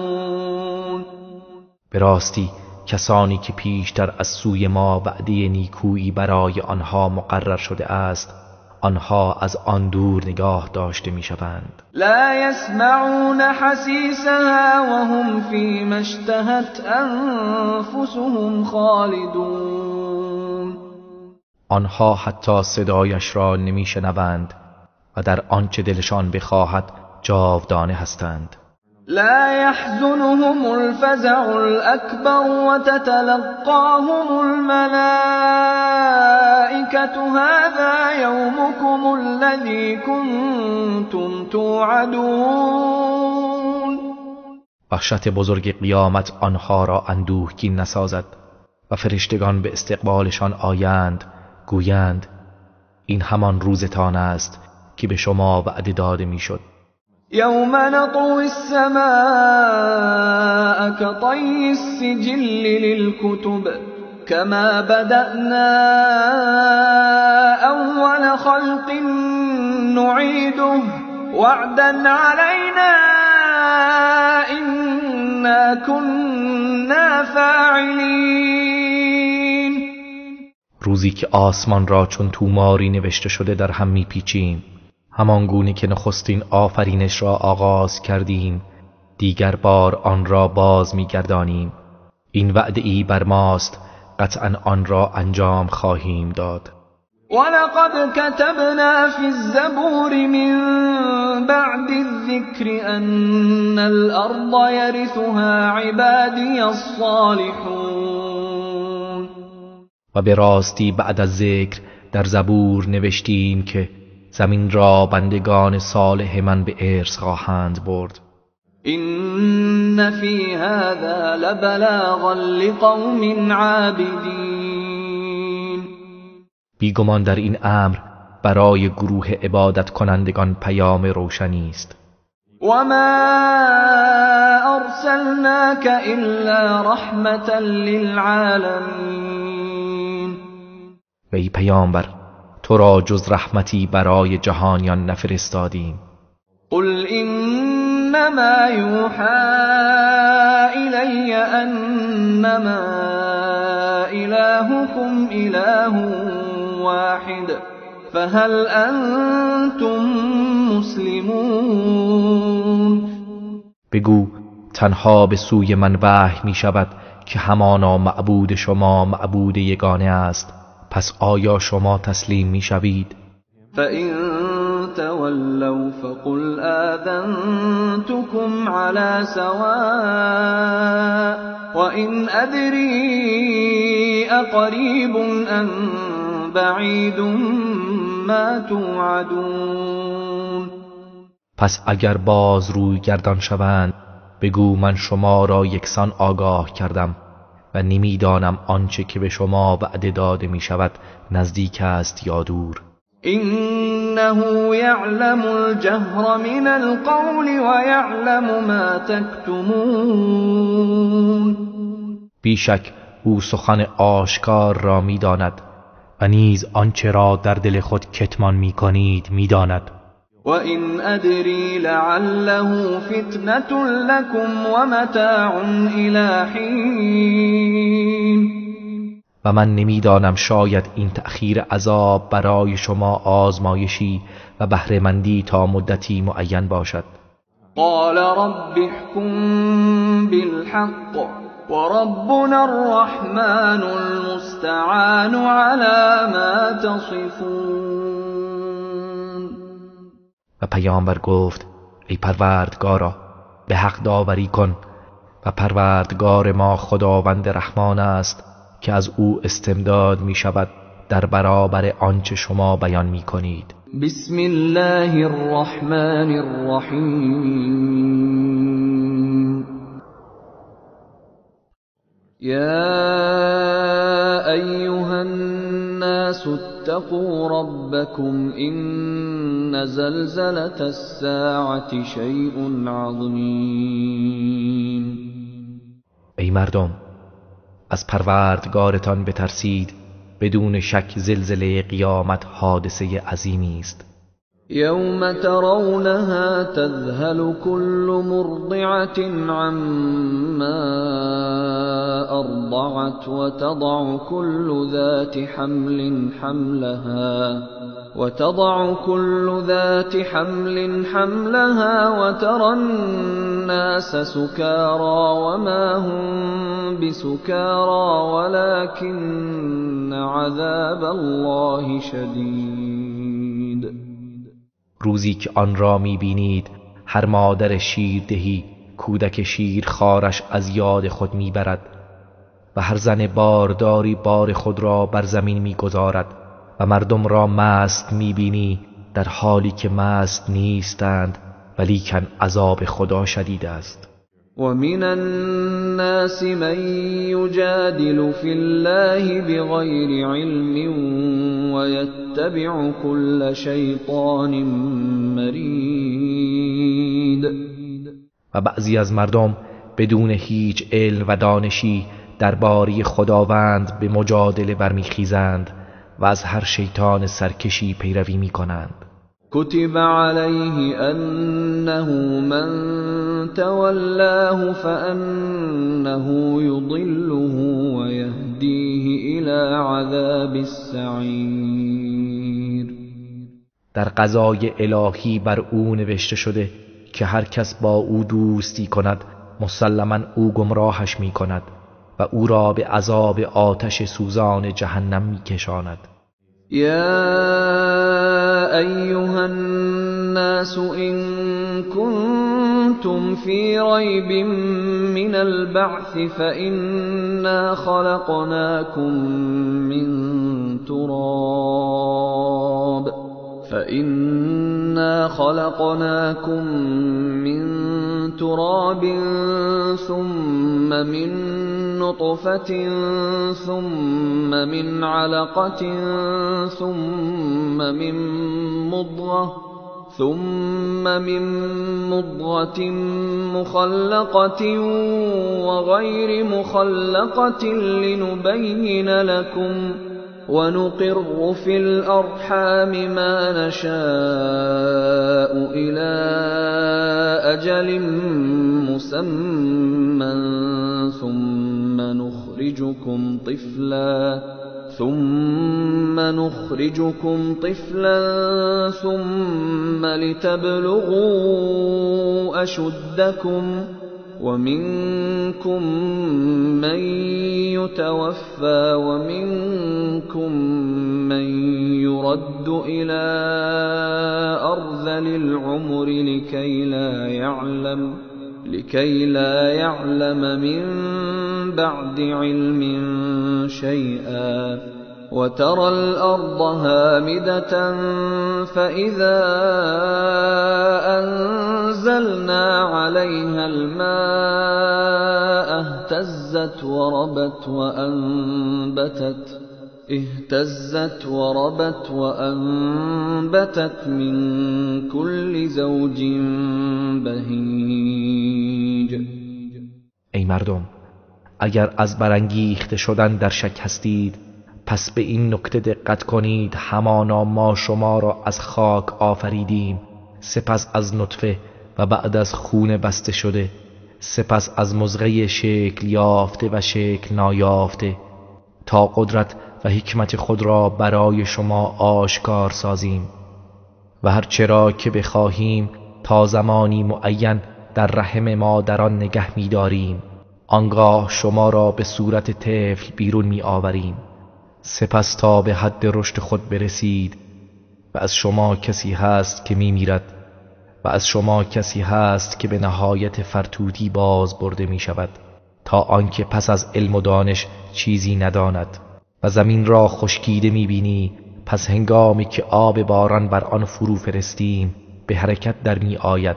به راستی کسانی که پیشتر از سوی ما وعده نیکویی برای آنها مقرر شده است، آنها از آن دور نگاه داشته میشوند. لا یسمعون حسیسها وهم فیما اشتهت انفسهم خالدون. آنها حتی صدایش را نمیشنوند و در آنچه دلشان بخواهد جاودانه هستند. لا يحزنهم الفزع الأكبر وتتلقاهم الملائكة هذا يومكم الذي كنتم توعدون. وحشت بزرگ قیامت آنها را اندوهگین نسازد و فرشتگان به استقبالشان آیند، گویند این همان روزتان است که به شما وعده داده میشد. یوم نطوی السماء كطی السجل للكتب كما بدأنا اول خلق نعیده وعدا علينا انا كنا فاعلین. روزی که آسمان را چون توماری نوشته شده در هم میپیچیم، همان گونه که نخستین آفرینش را آغاز کردیم دیگر بار آن را باز می‌گردانیم. این وعده ای بر ماست، قطعا آن را انجام خواهیم داد. ولقد كتبنا في الزبور من بعد الذكر أن الأرض يرثها عبادي الصالحون. و به راستی بعد از ذکر در زبور نوشتیم که زمین را بندگان صالح من به ارث خواهند برد. إن في هذا لبلاغا لقوم عابدین. بیگمان در این امر برای گروه عبادت کنندگان پیام روشنی است. وما ارسلناک الا رحمة للعالمین. و ای پیامبر، تو را جز رحمتی برای جهانیان نفرستادیم. قل انما یوحى الی انما الهکم اله واحد فهل انتم مسلمون. بگو تنها به سوی من وحی می شود که همانا معبود شما معبود یگانه است، پس آیا شما تسلیم می شوید؟ فإن تولوا فقل آذنتكم على سواء وإن أدري أقريب أم بعید ما توعدون. پس اگر باز روی گردان شوند بگو من شما را یکسان آگاه کردم و نمیدانم آنچه که به شما وعده داده می شود نزدیک است یا دور. انه یعلم الجهر من القول و یعلم ما تکتمون. بیشک او سخن آشکار را میداند و نیز آنچه را در دل خود کتمان میکنید میداند. و این ادری لعله فتنة لكم و متاع الی حین. و من نمیدانم شاید این تأخیر عذاب برای شما آزمایشی و بهره‌مندی تا مدتی معین باشد. قال رب احکم بالحق وربنا الرحمن المستعان على ما تصفون. و پیامبر گفت ای پروردگارا، به حق داوری کن و پروردگار ما خداوند رحمان است که از او استمداد می شود در برابر آنچه شما بیان می کنید. بسم الله الرحمن الرحیم. یا ایها الناس اتقوا ربکم ان زلزلة الساعة شیء عظیم. ای مردم، از پروردگارتان بترسید، بدون شک زلزله قیامت حادثه عظیمی است. یوم ترونها تذهل كل مرضعة عما ارضعت وتضع كل ذات حمل حملها وترى الناس سكارى وما هم بسكارى ولكن عذاب الله شدید. روزی که آن را می‌بینید هر مادر شیردهی کودک شیرخوارش از یاد خود می‌برد و هر زن بارداری بار خود را بر زمین می‌گذارد و مردم را مست می‌بینی در حالی که مست نیستند، ولیکن عذاب خدا شدید است. و من الناس من یجادل فی الله بغیر علم و یتبع كل شیطان مرید. و بعضی از مردم بدون هیچ علم و دانشی درباره خداوند به مجادله برمیخیزند و از هر شیطان سرکشی پیروی میکنند. كتب عليه أنه من تولاه فأنه يضله ويهديه إلى عذاب السعير. در قضای الهی بر او نوشته شده که هر کس با او دوستی کند مسلما او گمراهش می کند و او را به عذاب آتش سوزان جهنم می کشاند. يا أيها الناس إن كنتم في ريب من البعث فإنا خلقناكم من تراب ثم من نطفة ثم من علقة ثم من مضغة مخلقة وغير مخلقة لنبين لكم ونقر في الأرحام ما نشاء إلى أجل مسمى ثم نخرجكم طفلا ثم لتبلغوا أشدكم ومنكم من يتوفى ومنكم من يرد إلى أرذل العمر لكي لا يعلم من بعد علم شيئا وترى الأرض هامدة فإذا أنزلنا عليها الماء اهتزت وربت وأنبتت من كل زوج بهیج. ای مردم، اگر از برانگیخته شدن در شک هستید پس به این نکته دقت کنید، همانا ما شما را از خاک آفریدیم، سپس از نطفه و بعد از خون بسته شده، سپس از مضغه شکل یافته و شکل نایافته، تا قدرت و حکمت خود را برای شما آشکار سازیم و هر چرا که بخواهیم تا زمانی معین در رحم مادران نگه می‌داریم. آنگاه شما را به صورت طفل بیرون می‌آوریم، سپس تا به حد رشد خود برسید و از شما کسی هست که میمیرد و از شما کسی هست که به نهایت فرتوتی باز برده می شود، تا آنکه پس از علم و دانش چیزی نداند. و زمین را خشکیده می بینی، پس هنگامی که آب باران بر آن فرو فرستیم به حرکت در می آید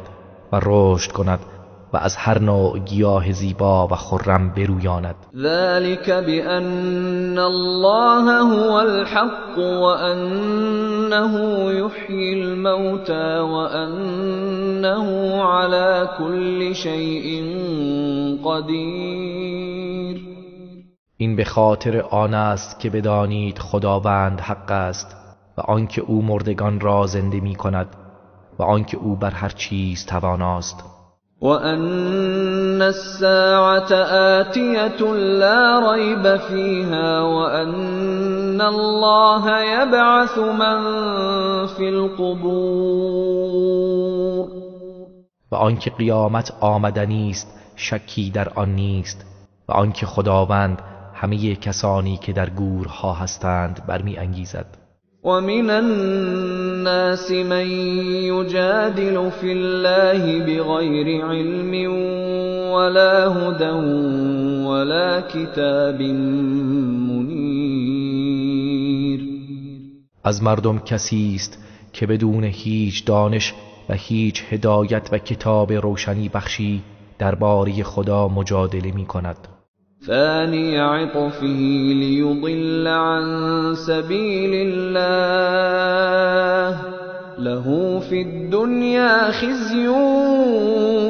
و رشد کند و از هر نوع گیاه زیبا و خرم برویاند. ذلك بأن الله هو الحق وأنه يحيي الموتى وأنه على كل شيء قدیر. این به خاطر آن است که بدانید خداوند حق است و آنکه او مردگان را زنده می کند و آنکه او بر هر چیز تواناست. وأن الساعة آتية لا ريب فيها وأن الله يبعث من في القبور. و آنکه قیامت آمدنی است شکی در آن نیست و آنکه خداوند همه کسانی که در گورها هستند برمی انگیزد. ومن الناس من يجادل في الله بغير علم ولا هدى ولا كتاب منیر. از مردم کسی است که بدون هیچ دانش و هیچ هدایت و کتاب روشنی بخشی درباره خدا مجادله می کند. ثانی عطفه لیضل عن سبیل الله له فی الدنیا خزی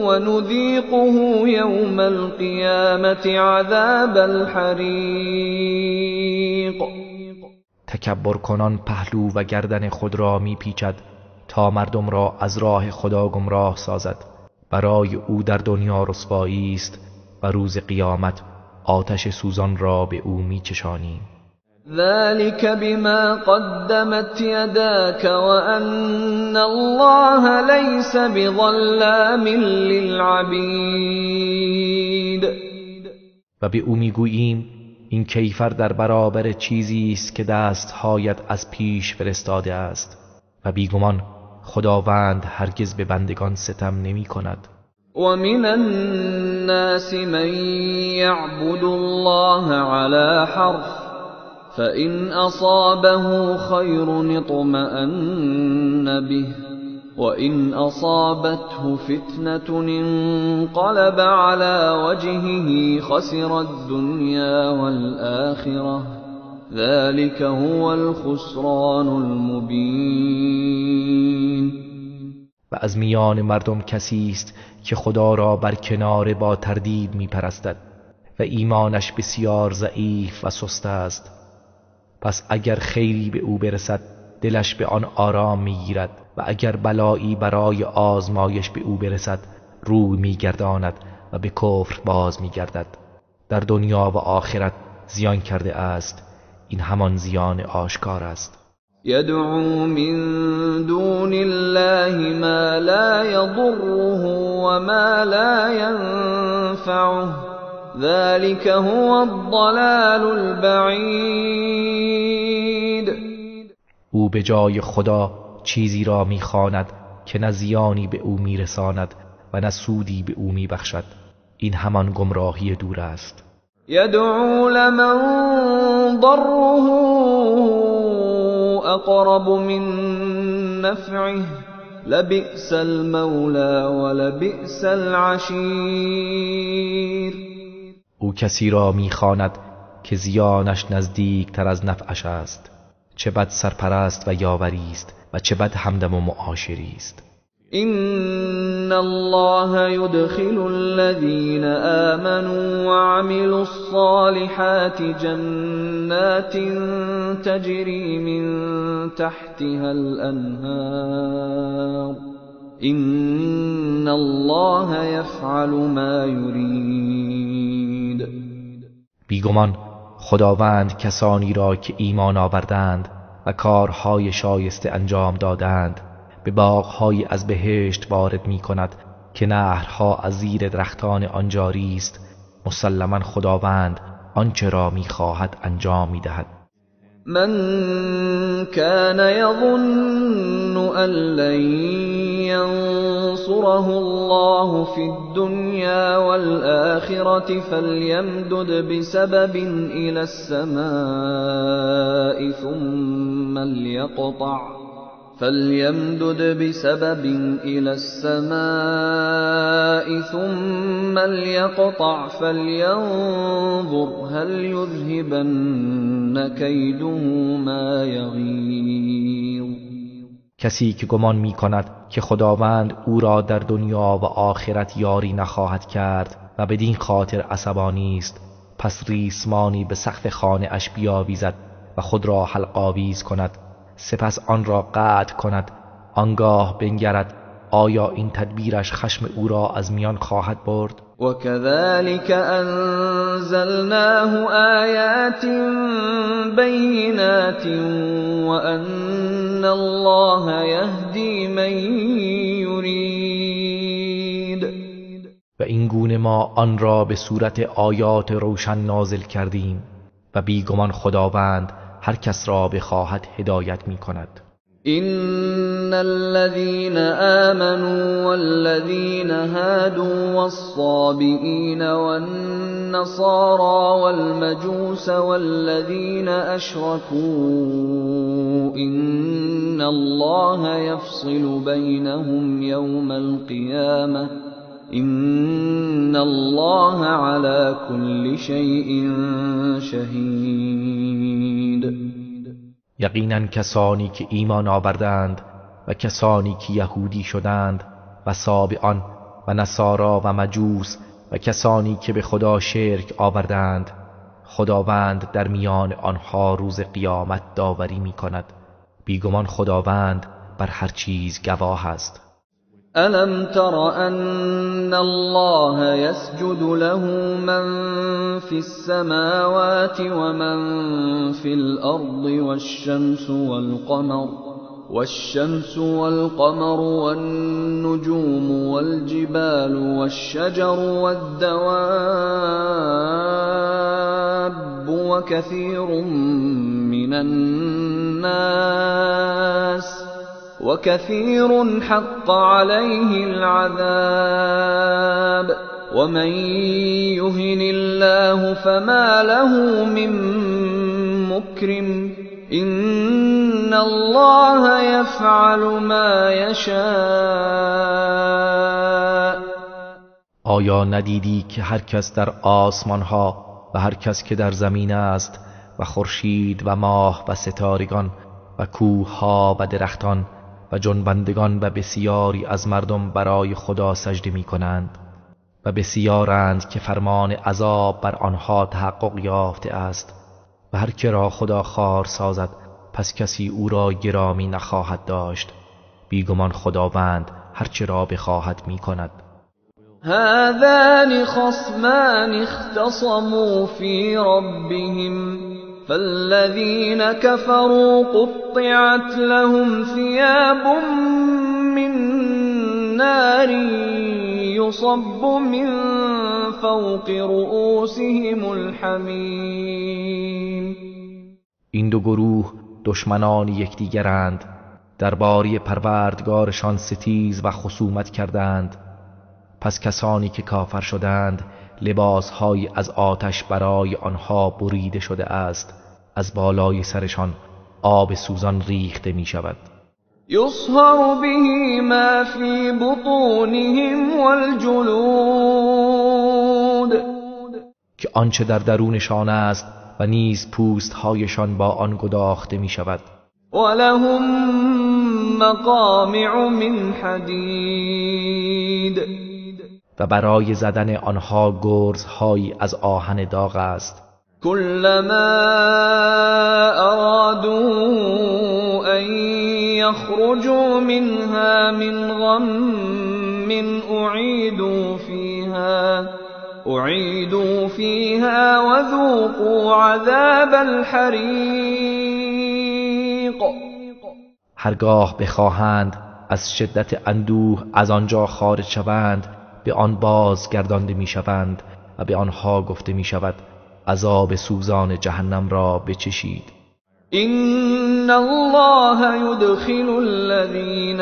ونذیقه یوم القیامة عذاب الحریق. تکبر کنان پهلو و گردن خود را میپیچد تا مردم را از راه خدا گمراه سازد. برای او در دنیا رسوایی است و روز قیامت آتش سوزان را به او میچشانیم. ذلك بما قدمت يداك وأن الله ليس بظلام للعبید. و به او میگوییم این کیفر در برابر چیزی است که دستهایت از پیش فرستاده است و بیگمان خداوند هرگز به بندگان ستم نمی کند. ومن الناس من يعبد الله على حرف فإن أصابه خير اطمأن به وإن أصابته فتنة انقلب على وجهه خسر الدنيا والآخرة ذلك هو الخسران المبين. و از میان مردم کسی است که خدا را بر کنار با تردید میپرستد و ایمانش بسیار ضعیف و سست است. پس اگر خیری به او برسد دلش به آن آرام میگیرد و اگر بلایی برای آزمایش به او برسد روی میگرداند و به کفر باز میگردد. در دنیا و آخرت زیان کرده است، این همان زیان آشکار است. یدعو من دون الله ما لا یضره و ما لا ینفعه ذلك هو الضلال البعید. او به جای خدا چیزی را میخواند که نه زیانی به او میرساند و نه سودی به او میبخشد. این همان گمراهی دور است. یدعو لمن ضره اقرب من نفعه لبئس المولی ولبئس العشیر. او کسی را میخواند که زیانش نزدیک تر از نفعش است. چه بد سرپرست و یاوری است و چه بد همدم و معاشری است. ان الله يدخل الذين آمنوا وعملوا الصالحات جنات تجري من تحتها الانهار ان الله يفعل ما يريد. بیگمان خداوند کسانی را که ایمان آوردند و کارهای شایسته انجام دادند به باغ‌های از بهشت وارد می‌کند که نهرها از زیر درختان آن جاری است. مسلما خداوند آنچه را می‌خواهد انجام می‌دهد. من كان يظن أن لن ينصره الله في الدنيا والآخرة فليمدد بسبب إلى السماء ثم ليقطع فليمدد بسبب إلى السماء ثم ليقطع فلينظر هل يذهبن كيده ما يغيظ. کسی که گمان می کند که خداوند او را در دنیا و آخرت یاری نخواهد کرد و بدین خاطر عصبانی است، پس ریسمانی به سقف خانه اش بیاویزد و خود را حلق‌آویز کند، سپس آن را قطع کند، آنگاه بنگرد آیا این تدبیرش خشم او را از میان خواهد برد؟ وكذلك أنزلناه آیات بینات وأن الله یهدی من یرید. و این گونه ما آن را به صورت آیات روشن نازل کردیم و بیگمان خداوند هر کس را بخواهد هدایت می کند. إن الذين آمنوا والذين هادوا والصابئين والنصارى والمجوس والذين أشركوا إن الله يفصل بينهم يوم القيامة إن الله على كل شيء شهید. یقینا کسانی که ایمان آوردند و کسانی که یهودی شدند و صابئان و نصارا و مجوس و کسانی که به خدا شرک آوردند، خداوند در میان آنها روز قیامت داوری می کند. بیگمان خداوند بر هر چیز گواه است. ألم تر أن الله يسجد له من في السماوات ومن في الأرض والشمس والقمر والنجوم والجبال والشجر والدواب وكثير من الناس وكثير حق عليه العذاب ومن يهن الله فما له من مكرم إن الله يفعل ما يشاء. آیا ندیدی که هر کس در آسمان ها و هر کس که در زمین است و خورشید و ماه و ستارگان و کوه ها و درختان و جنبندگان و بسیاری از مردم برای خدا سجده می کنند و بسیارند که فرمان عذاب بر آنها تحقق یافته است و هر که را خدا خوار سازد پس کسی او را گرامی نخواهد داشت. بیگمان خداوند هر چه را بخواهد می کند. هذان خصمان اختصموا في ربهم فالذين كفروا قطعت لهم ثياب من نار يصب من فوق رؤوسهم الحمیم. این دو گروه دشمنان یکدیگرند، درباره پروردگارشان ستیز و خصومت کردند. پس کسانی که کافر شدند لباسهایی از آتش برای آنها بریده شده است، از بالای سرشان آب سوزان ریخته می شود. یصهر به ما فی بطونهم والجلود، که آنچه در درونشان است و نیز پوستهایشان با آن گداخته می شود. ولهم مقامع من حدید، و برای زدن آنها گرزهایی از آهن داغ است. كلما ارادوا ان يخرجوا منها من غم اعيدوا فيها وذوقوا عذاب الحريق. هرگاه بخواهند از شدت اندوه از آنجا خارج شوند به آن باز گردانده می شوند و به آنها گفته می شود عذاب سوزان جهنم را بچشید. إن الله يدخل الذين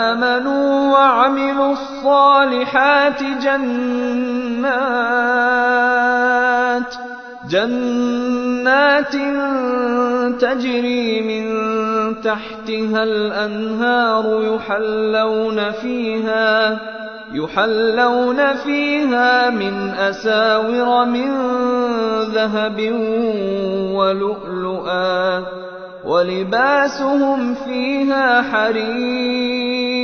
آمنوا وعملوا الصالحات جنات تجري من تحتها الأنهار يحلون فيها من أساور من ذهب ولؤلؤا ولباسهم فيها حرير.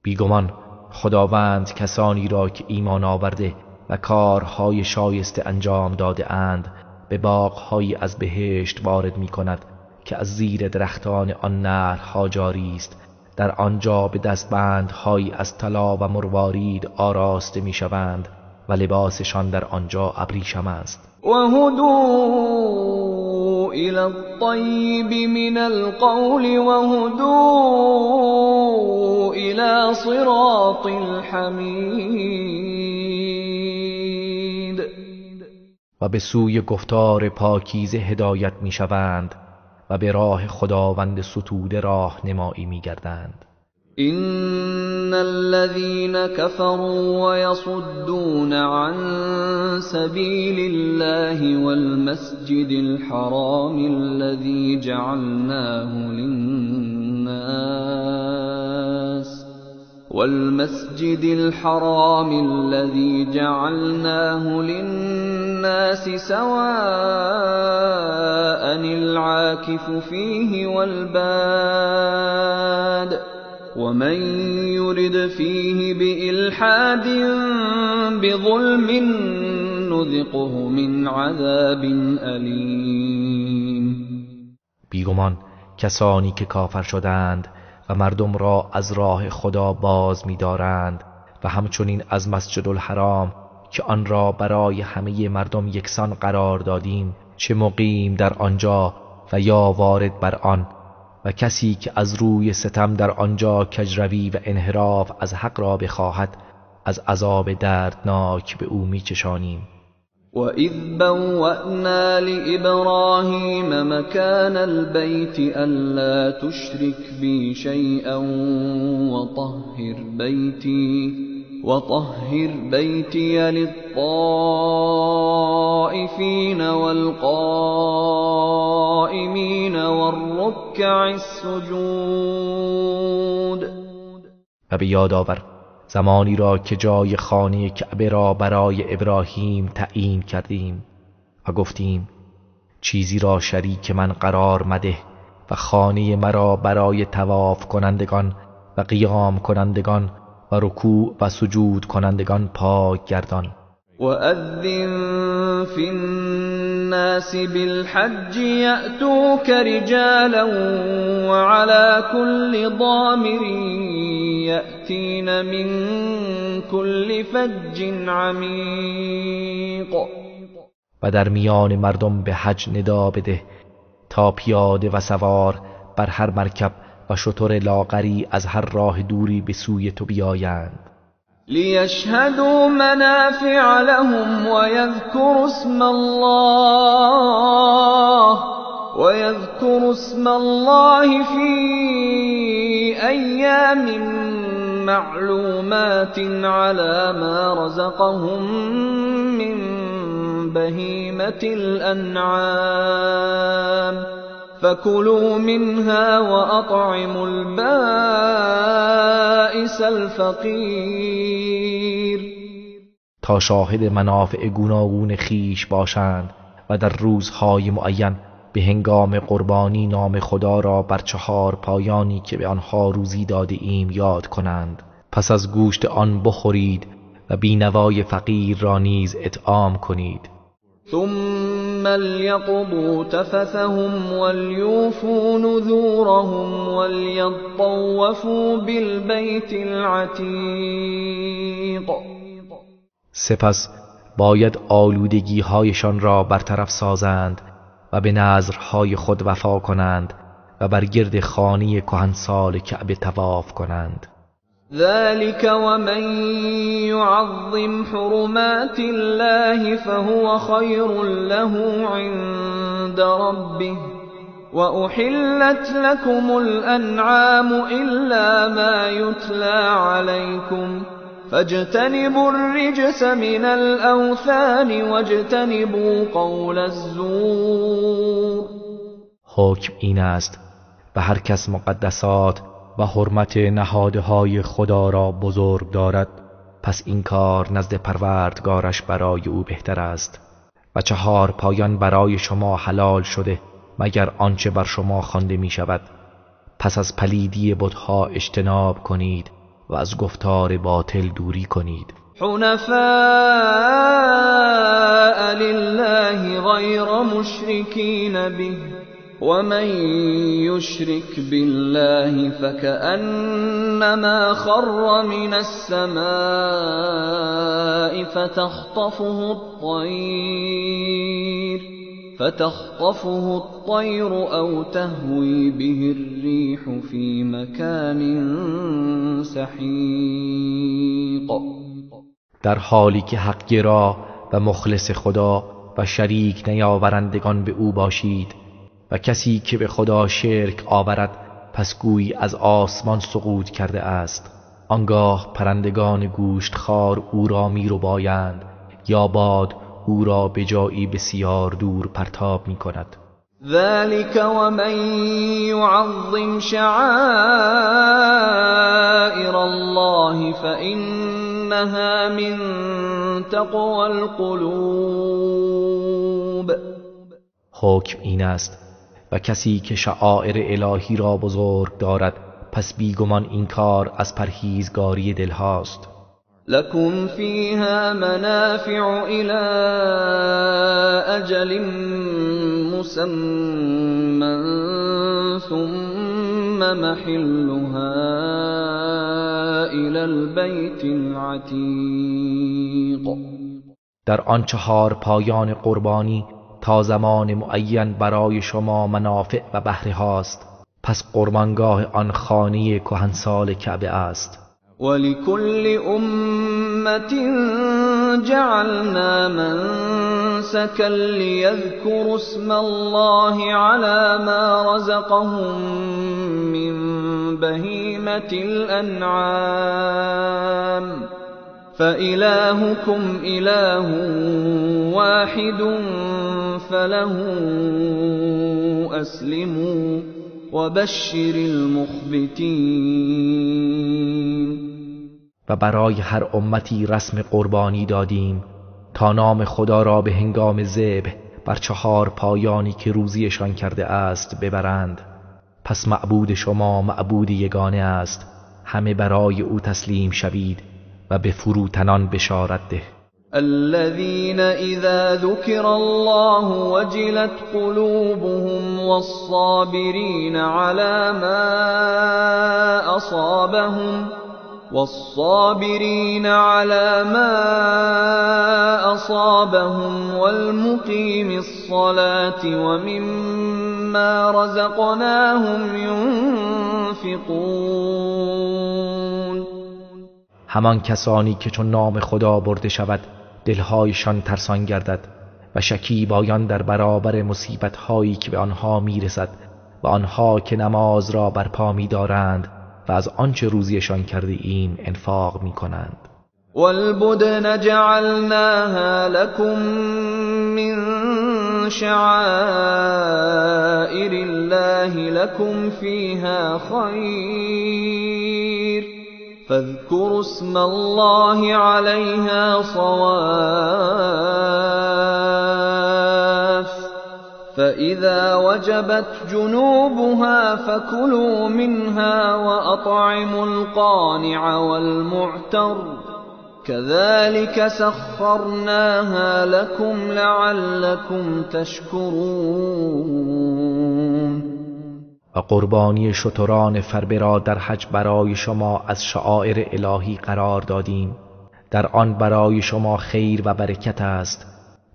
بیگمان خداوند کسانی را که ایمان آورده و کارهای شایسته انجام داده اند به باغ‌های از بهشت وارد می کند که از زیر درختان آن نهرها جاری است. در آنجا به دستبندهایی از طلا و مروارید آراسته میشوند و لباسشان در آنجا ابریشم است. وهدوا الى الطیب من القول وهدوا الى صراط الحمید. و به سوی گفتار پاکیزه هدایت میشوند و به راه خداوند ستوده راه نمایی می‌گردند. إن الذين كفروا ويصدون عن سبيل الله والمسجد الحرام الذي جعلناه للناس والمسجد الحرام الذي جعلناه للناس سواء العاكف فيه والباد ومن يرد فيه بإلحاد بظلم نذقه من عذاب أليم. بیگمان کسانی که کافر شدند و مردم را از راه خدا باز می‌دارند و همچنین از مسجد الحرام که آن را برای همه مردم یکسان قرار دادیم، چه مقیم در آنجا و یا وارد بر آن، و کسی که از روی ستم در آنجا کجروی و انحراف از حق را بخواهد، از عذاب دردناک به او میچشانیم. وَإِذْ بَوَّأْنَا لِإِبْرَاهِيمَ مَكَانَ الْبَيْتِ أَلَّا تُشْرِكْ بِي شَيْئًا وَطَهِّرْ بَيْتِيَ لِلطَّائِفِينَ وَالْقَائِمِينَ وَالرُّكَّعِ السُّجُودِ. و به یاد آور زمانی را که جای خانه کعبه را برای ابراهیم تعیین کردیم و گفتیم چیزی را شریک من قرار مده و خانه مرا برای طواف کنندگان و قیام کنندگان و رکوع و سجود کنندگان پاک گردان. وَأَذِّن فِي النَّاسِ بِالْحَجِّ يَأْتُوكَ رِجَالًا وَعَلَى كُلِّ ضَامِرٍ يَأْتِينَ مِنْ كُلِّ فَجٍّ عَمِيقٍ. و در میان مردم به حج ندا بده تا پیاده و سوار بر هر مرکب و شتر لاغری از هر راه دوری به سوی تو بیایند. لِیَشْهَدُوا مَنَافِعَ لَهُمْ وَيَذْكُرُوا اسْمَ اللَّهِ فِي أَيَّامٍ مَّعْلُومَاتٍ عَلَى مَا رَزَقَهُم مِّن بَهِيمَةِ الْأَنْعَامِ فَكُلُوا مِنْهَا وَأَطْعِمُوا الْبَائِسَ الْفَقِيرَ. تا شاهد منافع گوناگون خیش باشند و در روزهای معین به هنگام قربانی نام خدا را بر چهار پایانی که به آنها روزی داده ایم یاد کنند. پس از گوشت آن بخورید و بینوای فقیر را نیز اطعام کنید. ثم ليقضوا تفثهم وليوفوا نذورهم وليطوفوا بالبيت العتيق. سپس باید آلودگی هایشان را برطرف سازند و به نذرهای خود وفا کنند و بر گرد خانه کهنسال کعبه طواف کنند. ذلك ومن يعظم حرمات الله فهو خير له عند ربه وأحلت لكم الأنعام إلا ما يتلى عليكم فاجتنبوا الرجس من الأوثان واجتنبوا قول الزور. حکم این است و هر کس مقدسات و حرمت نهادهای خدا را بزرگ دارد پس این کار نزد پروردگارش برای او بهتر است. و چهار پایان برای شما حلال شده مگر آنچه بر شما خوانده می شود. پس از پلیدی بتها اجتناب کنید و از گفتار باطل دوری کنید. حنفاء لله غیر مشرکین به ومن يشرك بالله فكأنما خر من السماء فتخطفه الطير أو تهوي به الريح في مكان سحيق. در حالی که حقگرا و مخلص خدا و شریک نیاورندگان به او باشید و کسی که به خدا شرک آورد پس گویی از آسمان سقوط کرده است. آنگاه پرندگان گوشتخوار او را می‌ربایند یا باد او را به جایی بسیار دور پرتاب می‌کند. ذلك ومن يعظم شعائر الله فإنها من تقوى القلوب. حکم این است و کسی که شعائر الهی را بزرگ دارد پس بیگمان این کار از پرهیزگاری دلهاست. لكم فيها منافع إلى أجل مسمى ثم محلها إلى البيت العتيق. در آن چهار پایان قربانی تا زمان معین برای شما منافع و بهره هاست. پس قربانگاه آن خانه کهنسال کعبه است. ولكل أمة جعلنا منسكا منسكا ليذكروا اسم الله على ما رزقهم من بهيمة الأنعام فإلهكم إله واحد فله أسلموا وبشر المخبتين. و برای هر امتی رسم قربانی دادیم تا نام خدا را به هنگام ذبح بر چهار پایانی که روزیشان کرده است ببرند. پس معبود شما معبود یگانه است، همه برای او تسلیم شوید و به فروتنان بشارت ده. الذين إذا ذكر الله وجلت قلوبهم والصابرين على ما أصابهم والمقيم الصلاة ومما رزقناهم ينفقون. همان کسانی که چون نام خدا برده شود دلهایشان ترسان گردد و شکیبایان در برابر مصیبت‌هایی که به آنها میرسد و آنها که نماز را برپا می‌دارند و از آنچه روزیشان کرده ایم انفاق می‌کنند. والبدن جعلناها لكم من شعائر الله لكم فيها خير فاذكروا اسم الله عليها صواف فإذا وجبت جنوبها فكلوا منها وأطعموا القانع والمعتر كذلك سخرناها لكم لعلكم تشكرون. و قربانی شتران فربه را در حج برای شما از شعائر الهی قرار دادیم، در آن برای شما خیر و برکت است.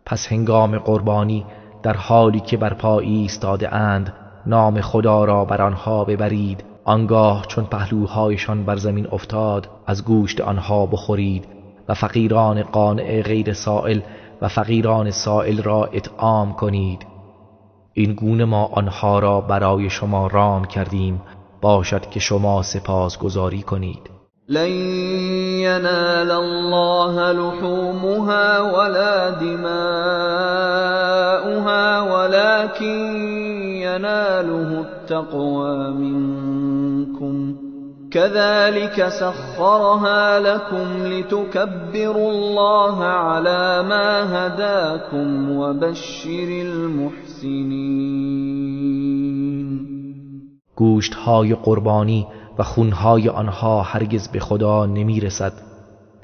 پس هنگام قربانی در حالی که بر پا ایستاده اند نام خدا را بر آنها ببرید، آنگاه چون پهلوهایشان بر زمین افتاد از گوشت آنها بخورید و فقیران قانع غیر سائل و فقیران سائل را اطعام کنید. این گونه ما آنها را برای شما رام کردیم، باشد که شما سپاسگزاری کنید. لن ینال الله لحومها ولا دماؤها ولكن یناله التقوى منكم كذلك سخرها لكم لتكبروا الله على ما هداكم وبشر المحسنین. گوشت‌های قربانی و خونهای آنها هرگز به خدا نمیرسد،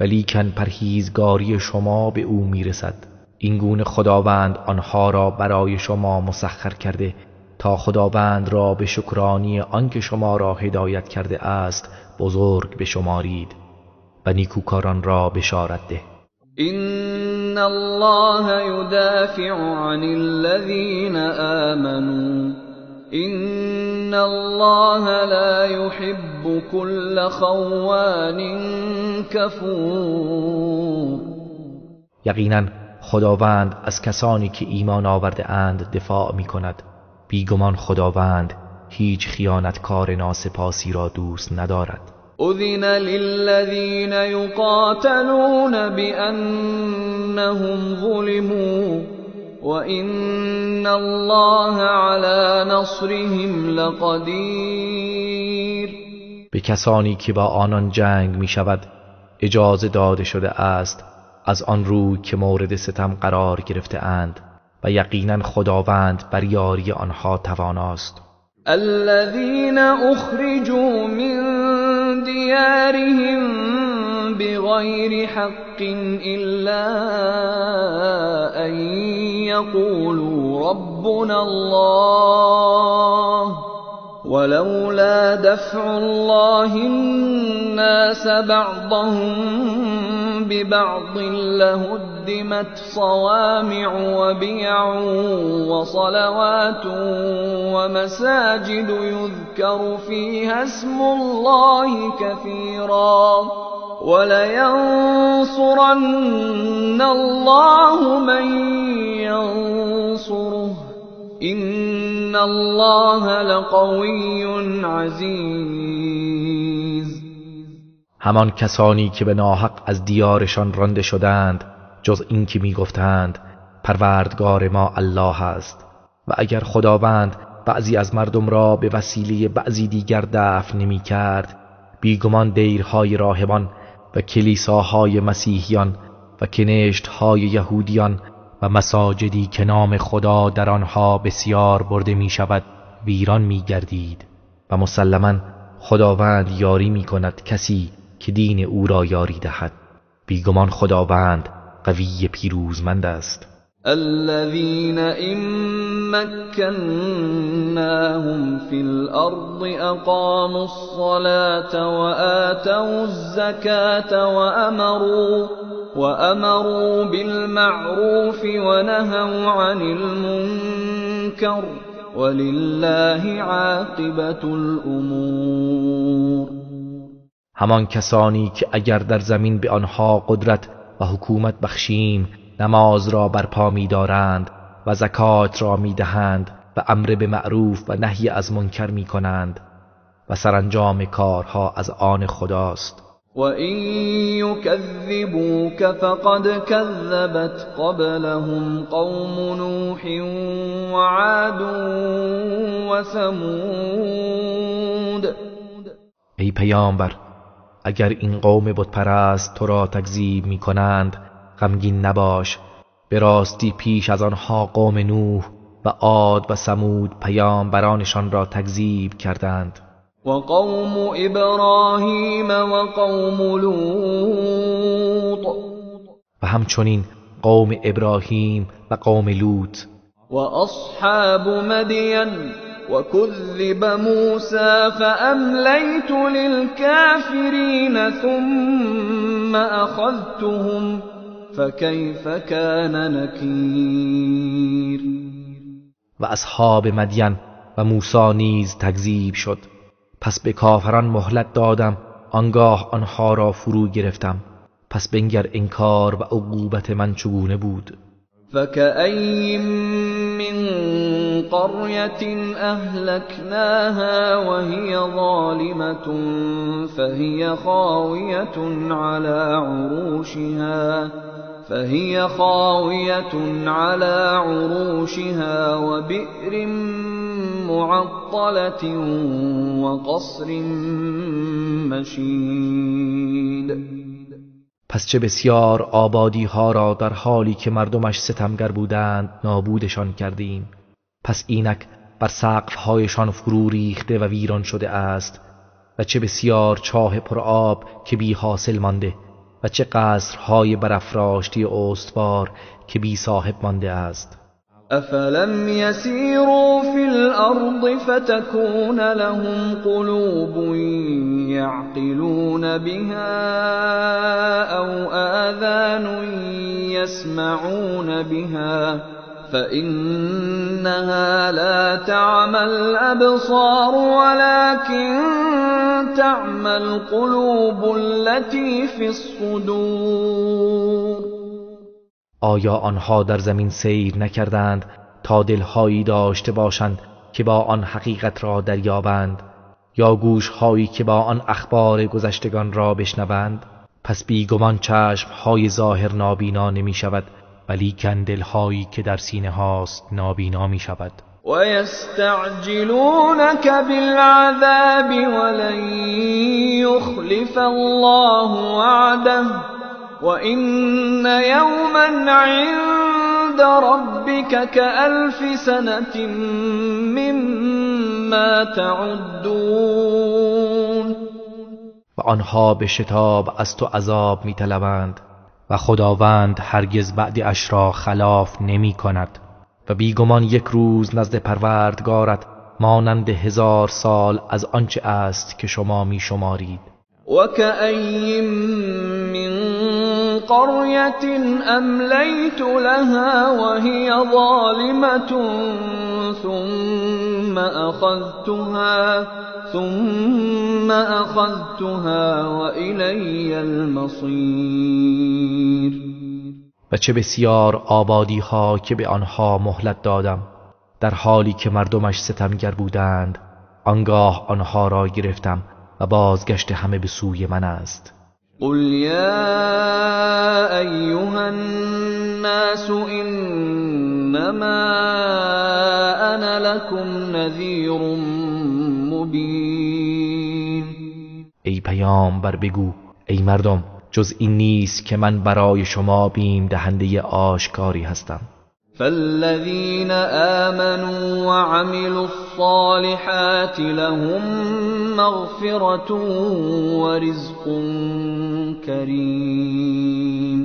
ولیکن پرهیزگاری شما به او میرسد. این گونه خداوند آنها را برای شما مسخر کرده تا خداوند را به شکرانی آنکه شما را هدایت کرده است بزرگ بشمارید و نیکوکاران را بشارت ده. ان الله یدافع عن الذین آمنوا ان الله لا يحب كل خوان کفور. یقینا خداوند از کسانی که ایمان آورده اند دفاع می کند. بیگمان خداوند هیچ خیانتکار ناسپاسی را دوست ندارد. اذن للذین یقاتلون بأنهم ظلموا وَإِنَّ اللَّهَ عَلَى نَصْرِهِمْ لَقَدِيرٌ. به کسانی که با آنان جنگ می شود اجازه داده شده است از آن روی که مورد ستم قرار گرفته اند و یقینا خداوند بر یاری آنها تواناست. الذين أخرجوا من دیارهم بغیر حق إلا أن يقولوا ربنا الله ولولا دفع الله الناس بعضهم ببعض لهدمت صوامع وبيع وصلوات ومساجد يذكر فيها اسم الله كثيرا ولينصرن الله من ينصره إن الله لقوي عزیز. همان کسانی که به ناحق از دیارشان رانده شدند جز این که میگفتند پروردگار ما الله است، و اگر خداوند بعضی از مردم را به وسیله بعضی دیگر دفع نمی کرد، بیگمان دیرهای راهبان و کلیساهای مسیحیان و کنشتهای یهودیان و مساجدی که نام خدا در آنها بسیار برده می شود ویران می گردید. و مسلما خداوند یاری می کند کسی که دین او را یاری دهد. بیگمان خداوند قوی پیروزمند است. الذين إن مكناهم في الأرض أقاموا الصلاة وآتوا الزكاة وأمروا بالمعروف ونهوا عن المنكر ولله عاقبة الأمور. همان کسانی که اگر در زمین به آنها قدرت و حکومت بخشیم نماز را برپا می‌دارند و زکات را می‌دهند و امر به معروف و نهی از منکر می‌کنند و سرانجام کارها از آن خداست. و این یکذبوک فقد کذبت قبلهم قوم نوح وعاد وثمود. ای پیامبر، اگر این قوم بت پرست تو را تکذیب می‌کنند غمگین نباش، به راستی پیش از آنها قوم نوح و عاد و ثمود پیامبرانشان را تکذیب کردند. و قوم ابراهیم و قوم لوط، و همچنین قوم ابراهیم و قوم لوط. و اصحاب مدین و کذب موسی فاملیت للکافرین ثم اخذتهم فکیف کان نکیر. و اصحاب مدین و موسی نیز تکذیب شد، پس به کافران مهلت دادم، آنگاه آنها را فرو گرفتم، پس بنگر انکار و عقوبت من چگونه بود. فکأی من قریة اهلکناها وهی ظالمة فهی خاویة علی عروشها وبئر معطلة وقصر مشید. پس چه بسیار آبادی ها را در حالی که مردمش ستمگر بودند نابودشان کردیم، پس اینک بر سقف هایشان فرو ریخته و ویران شده است، و چه بسیار چاه پر آب که بی حاصل مانده، و چه قصرهای برافراشته استوار که بی صاحب مانده است. افلم یسیروا فی الارض فتکون لهم قلوب یعقلون بها او آذان یسمعون بها فإنها لا تعمى الأبصار ولكن تعمى القلوب التي في الصدور. آیا آنها در زمین سیر نکردند تا دلهایی داشته باشند که با آن حقیقت را دریابند، یا گوشهایی که با آن اخبار گذشتگان را بشنوند؟ پس بیگمان چشمهای ظاهر نابینا نمی شود، ولیکن دلهایی که در سینه هاست نابینا می شود. و یستعجلونک بالعذاب ولن یخلف الله وعده وإن یوما عند ربک کألف سنة مما تعدون. و آنها به شتاب از تو عذاب می طلبند و خداوند هرگز بعد اش را خلاف نمی کند. و بیگمان یک روز نزد پروردگارت مانند 1000 سال از آنچه است که شما می شمارید. وَكَأَيٍّ مِّن قَرْيَةٍ أَمْلَيْتُ لَهَا وَهِيَ ظَالِمَةٌ ثُمَّ أَخَذْتُهَا وَإِلَيَّ الْمَصِيرُ. و چه بسیار آبادی ها که به آنها مهلت دادم در حالی که مردمش ستمگر بودند، آنگاه آنها را گرفتم و بازگشت همه به سوی من است. قل یا ایها الناس انما انا لكم نذیر مبین. ای پیامبر بگو ای مردم، جز این نیست که من برای شما بیم دهنده آشکاری هستم. فالذین آمنوا وعملوا الصالحات لهم مغفرة ورزق کریم.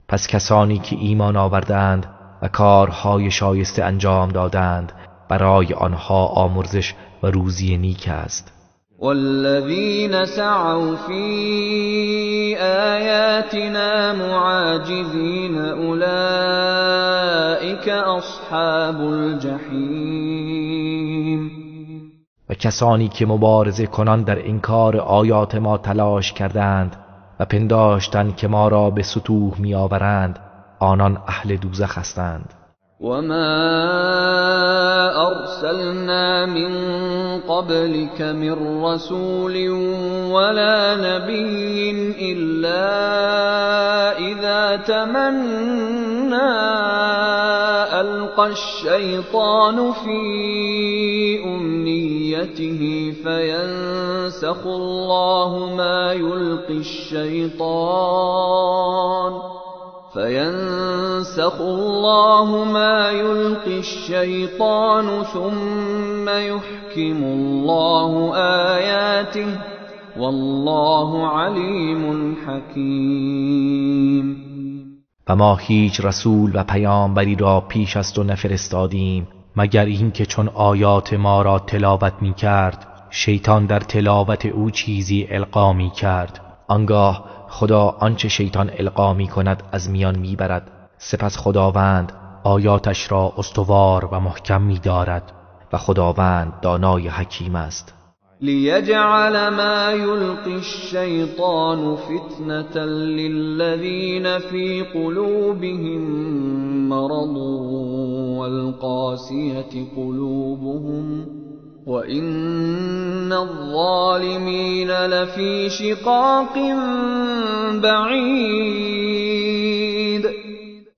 پس کسانی که ایمان آوردند و کارهای شایسته انجام دادند برای آنها آمرزش و روزی نیک است. والذین سعوا فی آیاتنا معاجزین اولئک اصحاب الجحیم. و کسانی که مبارزه کنان در انکار آیات ما تلاش کردند و پنداشتند که ما را به ستوه می‌آورند، آنان اهل دوزخ هستند. وما أرسلنا من قبلك من رسول ولا نبي إلا إذا تمنى ألقى الشيطان في أمنيته فينسخ الله ما يلقي الشيطان ثم يحكم الله آياته والله عليم حكيم. و ما هیچ رسول و پیامبری را پیش از تو نفرستادیم مگر اینکه چون آیات ما را تلاوت می کرد شیطان در تلاوت او چیزی القا می کرد. آنگاه خدا آنچه شیطان القا می کند از میان می برد. سپس خداوند آیاتش را استوار و محکم می دارد و خداوند دانای حکیم است. لیجعل ما یلقی الشیطان فتنة للذین فی قلوبهم مرض والقاسیة قلوبهم وَإِنَّ الظَّالِمِينَ لَفِي شِقَاقٍ بَعِيدٍ.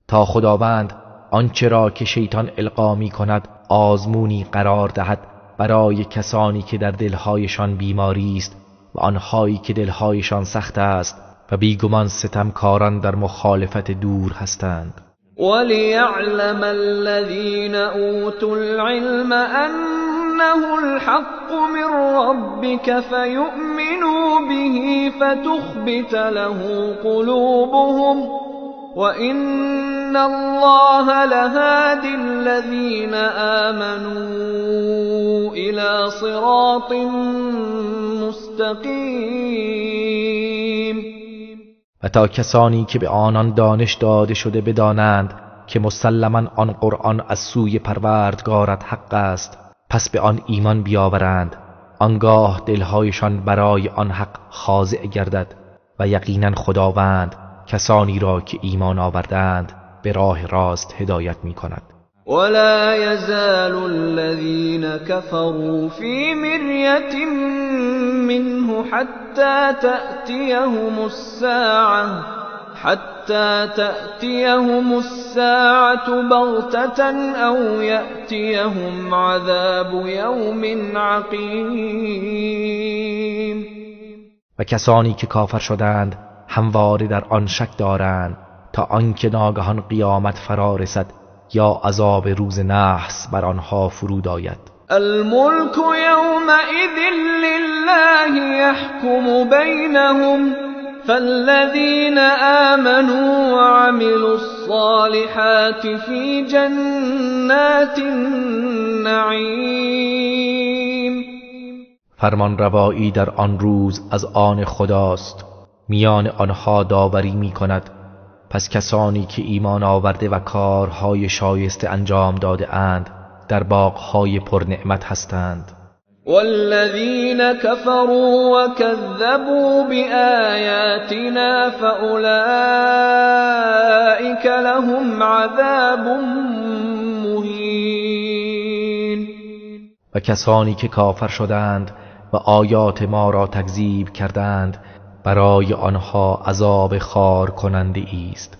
تا خداوند آنچه را که شیطان القا می کند آزمونی قرار دهد برای کسانی که در دلهایشان بیماری است و آنهایی که دلهایشان سخت است و بیگمان ستمکاران در مخالفت دور هستند. وَلِيَعْلَمَ الَّذِينَ أُوتُوا الْعِلْمَ أَنَّهُ الْحَقُّ مِنْ رَبِّكَ فَيُؤْمِنُوا بِهِ فَتُخْبِتَ لَهُ قُلُوبُهُمْ وَإِنَّ اللَّهَ لَهَادِ الَّذِينَ آمَنُوا إِلَى صِرَاطٍ مُسْتَقِيمٍ. و تا کسانی که به آنان دانش داده شده بدانند که مسلما آن قرآن از سوی پروردگارت حق است، پس به آن ایمان بیاورند، آنگاه دلهایشان برای آن حق خاضع گردد و یقینا خداوند کسانی را که ایمان آوردند به راه راست هدایت می کند. ولا يزال الذين كفروا في مرية منه حتى تأتيهم الساعة بغتة أو يأتيهم عذاب يوم عقيم. و کسانی که کافر شدند همواره در آن شک دارند تا آنکه ناگهان قیامت فرا رسد یا عذاب روز نحس بر آنها فرود آید. الملك يومئذ لله يحكم بينهم فالذين آمنوا وعملوا الصالحات في جنات النعیم. فرمان روایی در آن روز از آن خداست، میان آنها داوری می کند. پس کسانی که ایمان آورده و کارهای شایسته انجام داده اند در باغهای پرنعمت هستند. والذین كفروا وكذبوا بآیاتنا فأولئک لهم عذاب مهین. و کسانی که کافر شدند و آیات ما را تکذیب کردند برای آنها عذاب خوار کننده است.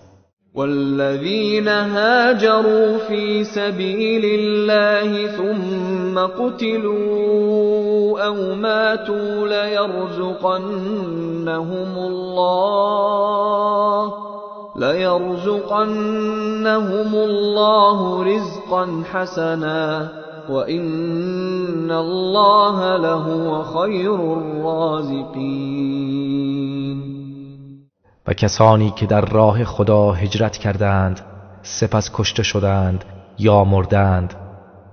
والذین هاجروا فی سبیل الله ثم قتلوا او ماتوا ليرزقنهم الله رزقا حسنا وإن الله لهو خیر الرازقین. و کسانی که در راه خدا هجرت کردند سپس کشته شدند یا مردند،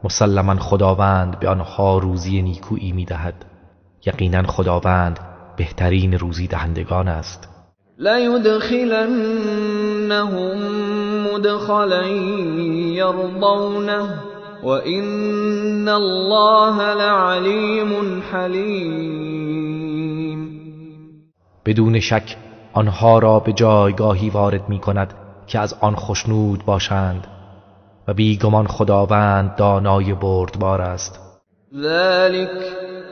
مسلما خداوند به آنها روزی نیکویی میدهد. یقینا خداوند بهترین روزی دهندگان است. لیدخلنهم مدخلا یرضونه وإن الله لعلیم حلیم. بدون شک آنها را به جایگاهی وارد می کند که از آن خشنود باشند و بیگمان خداوند دانای بردبار است. ذلك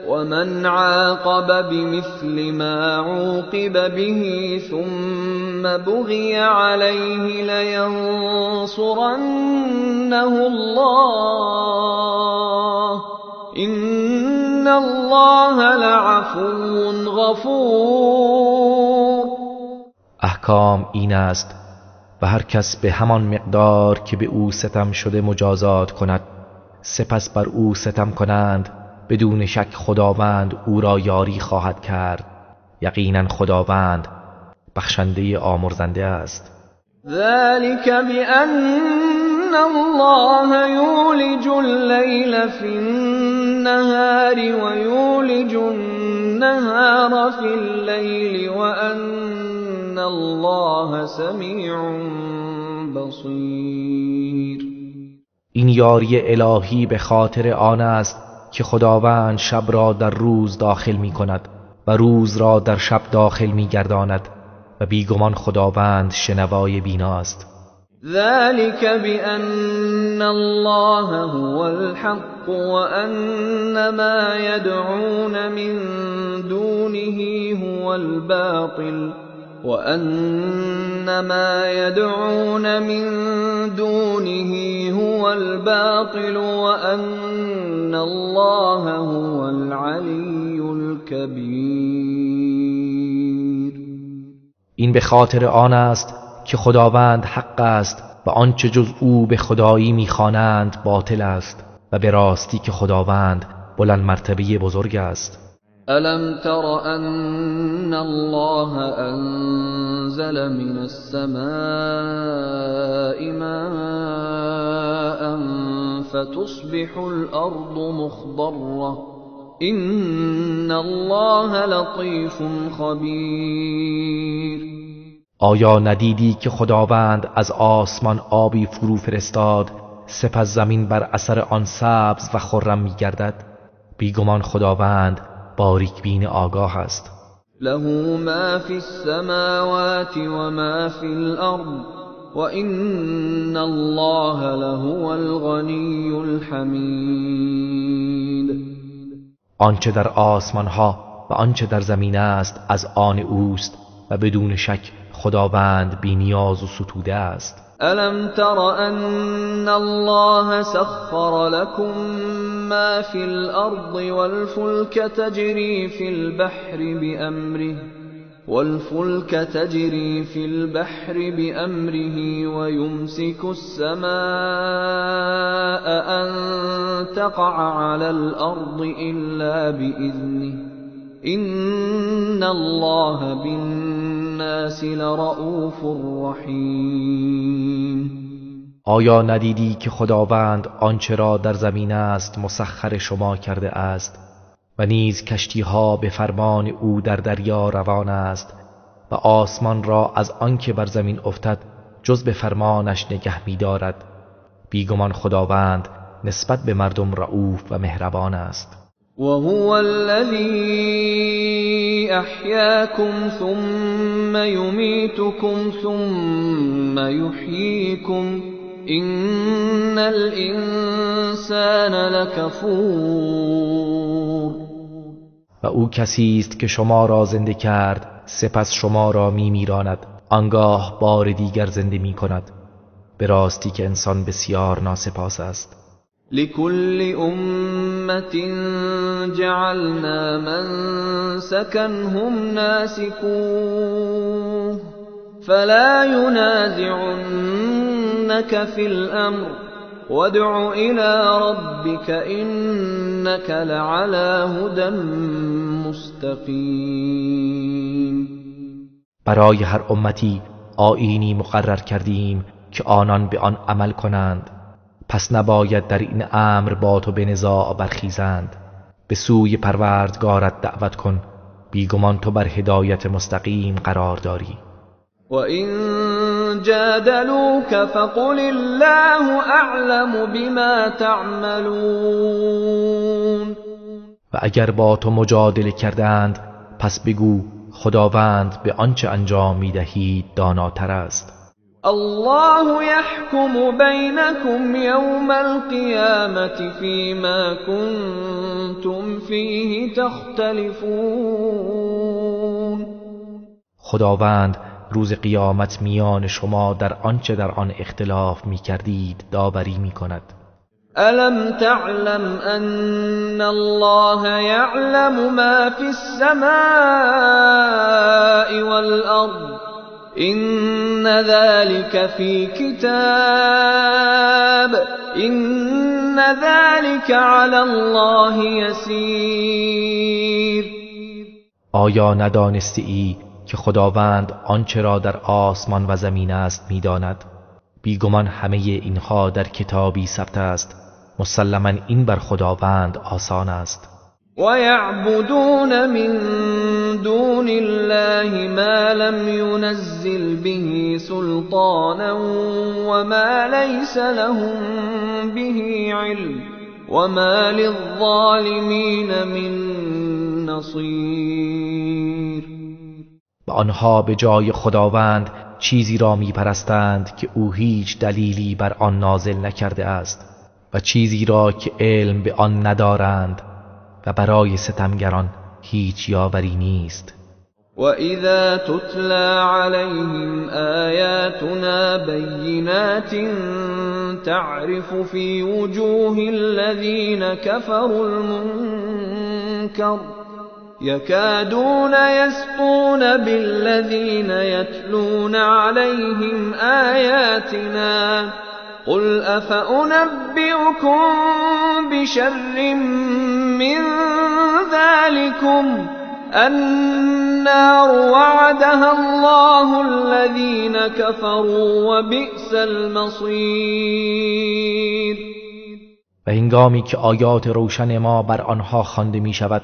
ومن عاقب بمثل ما عوقب به ثم بغي عليه لينصرنه الله إن الله لعفو غفور. احکام این است و هر کس به همان مقدار که به او ستم شده مجازات کند، سپس بر او ستم کنند، بدون شک خداوند او را یاری خواهد کرد. یقینا خداوند بخشنده آمرزنده است. ذلك بأن الله یولج اللیل فی النهار ویولج النهار فی اللیل وأن الله سمیع بصیر. این یاری الهی به خاطر آن است که خداوند شب را در روز داخل می کند و روز را در شب داخل می گرداند و بیگمان خداوند شنوای بیناست. ذلك بأن الله هو الحق وأن ما يدعون من دونه هو الباطل وأن ما يدعون من دونه هو الباطل وأن الله هو العلی الكبیر. این به خاطر آن است که خداوند حق است و آنچه جز او به خدایی میخوانند باطل است و به راستی که خداوند بلند مرتبه بزرگ است. ألم تر أن الله أنزل من السماء ماء فتصبح الأرض مخضرة إن الله لطیف خبیر. آیا ندیدی که خداوند از آسمان آبی فرو فرستاد، سپس زمین بر اثر آن سبز و خرم می‌گردد؟ بیگمان خداوند باریک بین آگاه است. له ما فی السماوات و ما فی الارض وان الله لهو الغنی الحمید. آنچه در آسمان ها و آنچه در زمین است از آن اوست و بدون شک خداوند بی نیاز و ستوده است. ألم تر أن الله سخر لكم ما في الأرض والفلك تجري في البحر بأمره ويمسك السماء أن تقع على الأرض إلا بإذنه إن الله بالناس لرؤوف رحیم. آیا ندیدی که خداوند آنچه را در زمین است مسخر شما کرده است و نیز کشتیها به فرمان او در دریا روان است و آسمان را از آنکه بر زمین افتد جز به فرمانش نگه می‌دارد؟ بیگمان خداوند نسبت به مردم رؤوف و مهربان است. وهو الذي أحياكم ثم يميتكم ثم يحييكم إن الإنسان لكفور. و او کسی است که شما را زنده کرد، سپس شما را میمیراند، آنگاه بار دیگر زنده میکند. به راستی که انسان بسیار ناسپاس است. لكل أمة جعلنا منسكا هم ناسكوه فلا ينازعنك في الأمر وادع إلى ربك إنك لعلى هدى مستقيم. برای هر امتی آیینی مقرر کردیم که آنان به آن عمل کنند، پس نباید در این امر با تو به نزاع برخیزند. به سوی پروردگارت دعوت کن، بیگمان تو بر هدایت مستقیم قرار داری. و این جادلوک فقل الله اعلم بما تعملون. و اگر با تو مجادله کردند، پس بگو خداوند به آنچه انجام میدهید داناتر است. الله يحكم بينكم يوم القيامة فيما كنتم فيه تختلفون. خداوند روز قیامت میان شما در آنچه در آن اختلاف میکردید داوری میکند. ألم تعلم أن الله يعلم ما في السماء والأرض إن ذلك في كتاب إن ذلك على الله يسير. آیا ندانستی ای که خداوند آنچه را در آسمان و زمین است میداند؟ بیگمان همه اینها در کتابی ثبت است، مسلما این بر خداوند آسان است. ويعبدون من دون الله ما لم ينزل به سلطانا وما ليس لهم به علم وما للظالمين من نصير. و آنها به جای خداوند چیزی را میپرستند که او هیچ دلیلی بر آن نازل نکرده است و چیزی را که علم به آن ندارند و برای ستمگران هیچ یاوری نیست. و اذا تتلى عليهم آیاتنا بینات تعرف في وجوه الذين كفروا المنكر يكادون يسطون بالذين يتلون عليهم آیاتنا قل أفأنبئكم بشر من ذلكم النار وعدها الله الذين كفروا وبئس المصير. و هنگامی که آیات روشن ما بر آنها خوانده می شود،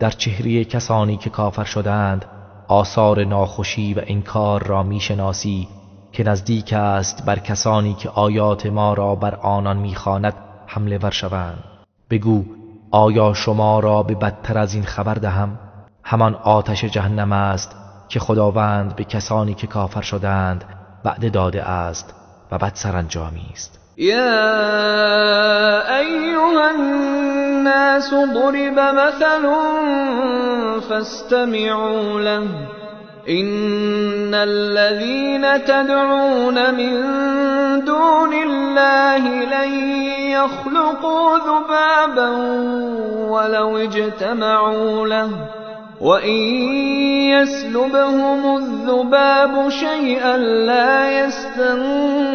در چهره کسانی که کافر شدند آثار ناخوشی و انکار را می شناسی که نزدیک است بر کسانی که آیات ما را بر آنان میخواند حمله ور شوند. بگو آیا شما را به بدتر از این خبر دهم؟ همان آتش جهنم است که خداوند به کسانی که کافر شدند وعده داده است و بد سرانجامی است. یا ایها الناس ضرب مثل فاستمعوا له إن الذين تدعون من دون الله لن يخلقوا ذبابا ولو اجتمعوا له وإن يسلبهم الذباب شيئا لا يستنقذوه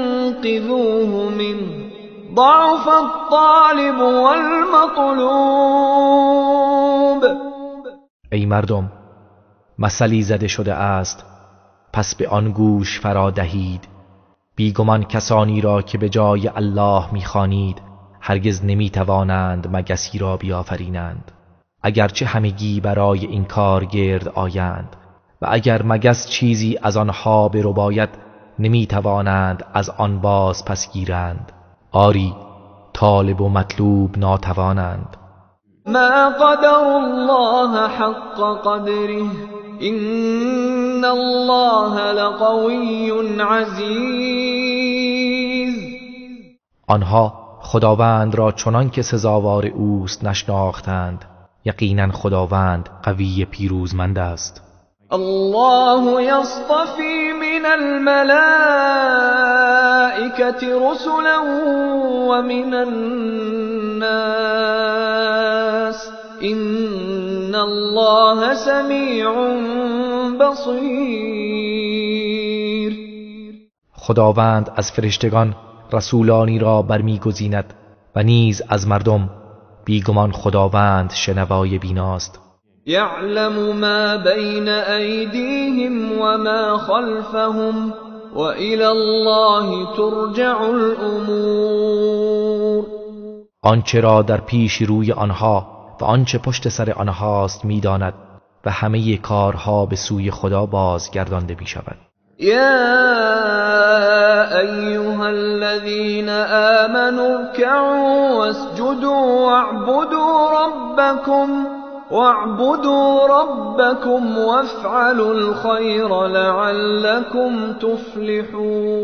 منه ضعف الطالب والمطلوب. ای مردم، مثلی زده شده است، پس به آن گوش فرا دهید. بیگمان کسانی را که به جای الله میخوانید هرگز نمیتوانند مگسی را بیافرینند، اگرچه همگی برای این کار گرد آیند، و اگر مگس چیزی از آنها برباید نمیتوانند از آن باز پس گیرند. آری، طالب و مطلوب ناتوانند. ما قدروا الله حق قدره إن الله لقوی عزیز. آنها خداوند را چنان که سزاوار اوست نشناختند، یقینا خداوند قوی پیروزمند است. الله یصطفی من الملائکة رسلا ومن الناس إن الله سمیع بصیر. خداوند از فرشتگان رسولانی را برمیگزیند و نیز از مردم، بیگمان خداوند شنوای بیناست. یعلم ما بین ایدیهم وما خلفهم وإلی الله ترجع الامور. آنچه را در پیش روی آنها و آنچه پشت سر آنهاست میداند و همه کارها به سوی خدا بازگردانده می شود. یا ایها الذین آمنوا ارکعوا واسجدوا واعبدوا ربکم وافعلوا الخیر لعلکم تفلحون.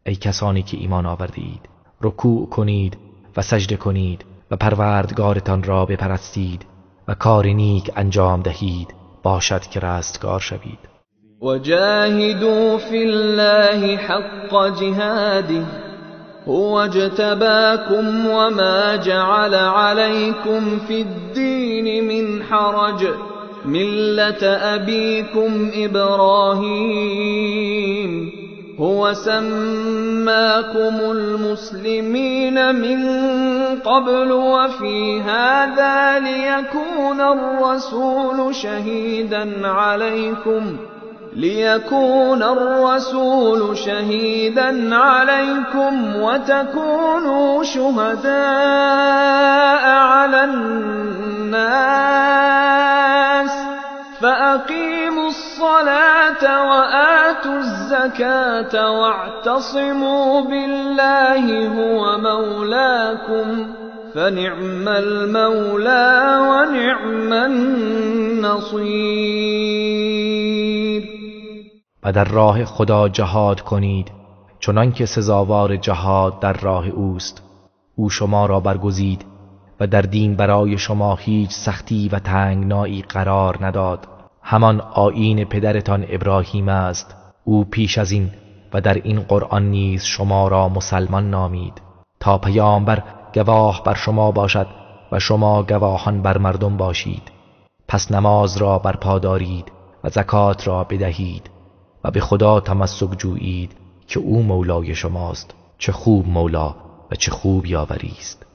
ای کسانی که ایمان آورده اید، رکوع کنید و سجده کنید و پروردگارتان را بپرستید و کار نیک انجام دهید، باشد که رستگار شوید. وجاهدوا فی الله حق جهاده هو اجتباکم وما جعل علیکم فی الدین من حرج ملة ابیکم ابراهیم هو سماكم المسلمين من قبل وفي هذا ليكون الرسول شهيدا عليكم وتكونوا شهداء على الناس فأقيموا الصلاة وآتوا الزكاة واعتصموا بالله هو مولاكم فنعم المولى ونعم النصير. و در راه خدا جهاد کنید چنان که سزاوار جهاد در راه اوست. او شما را برگزید و در دین برای شما هیچ سختی و تنگنایی قرار نداد. همان آیین پدرتان ابراهیم است. او پیش از این و در این قرآن نیز شما را مسلمان نامید تا پیامبر گواه بر شما باشد و شما گواهان بر مردم باشید. پس نماز را برپا دارید و زکات را بدهید و به خدا تمسک جویید که او مولای شماست. چه خوب مولا و چه خوب یاوری است.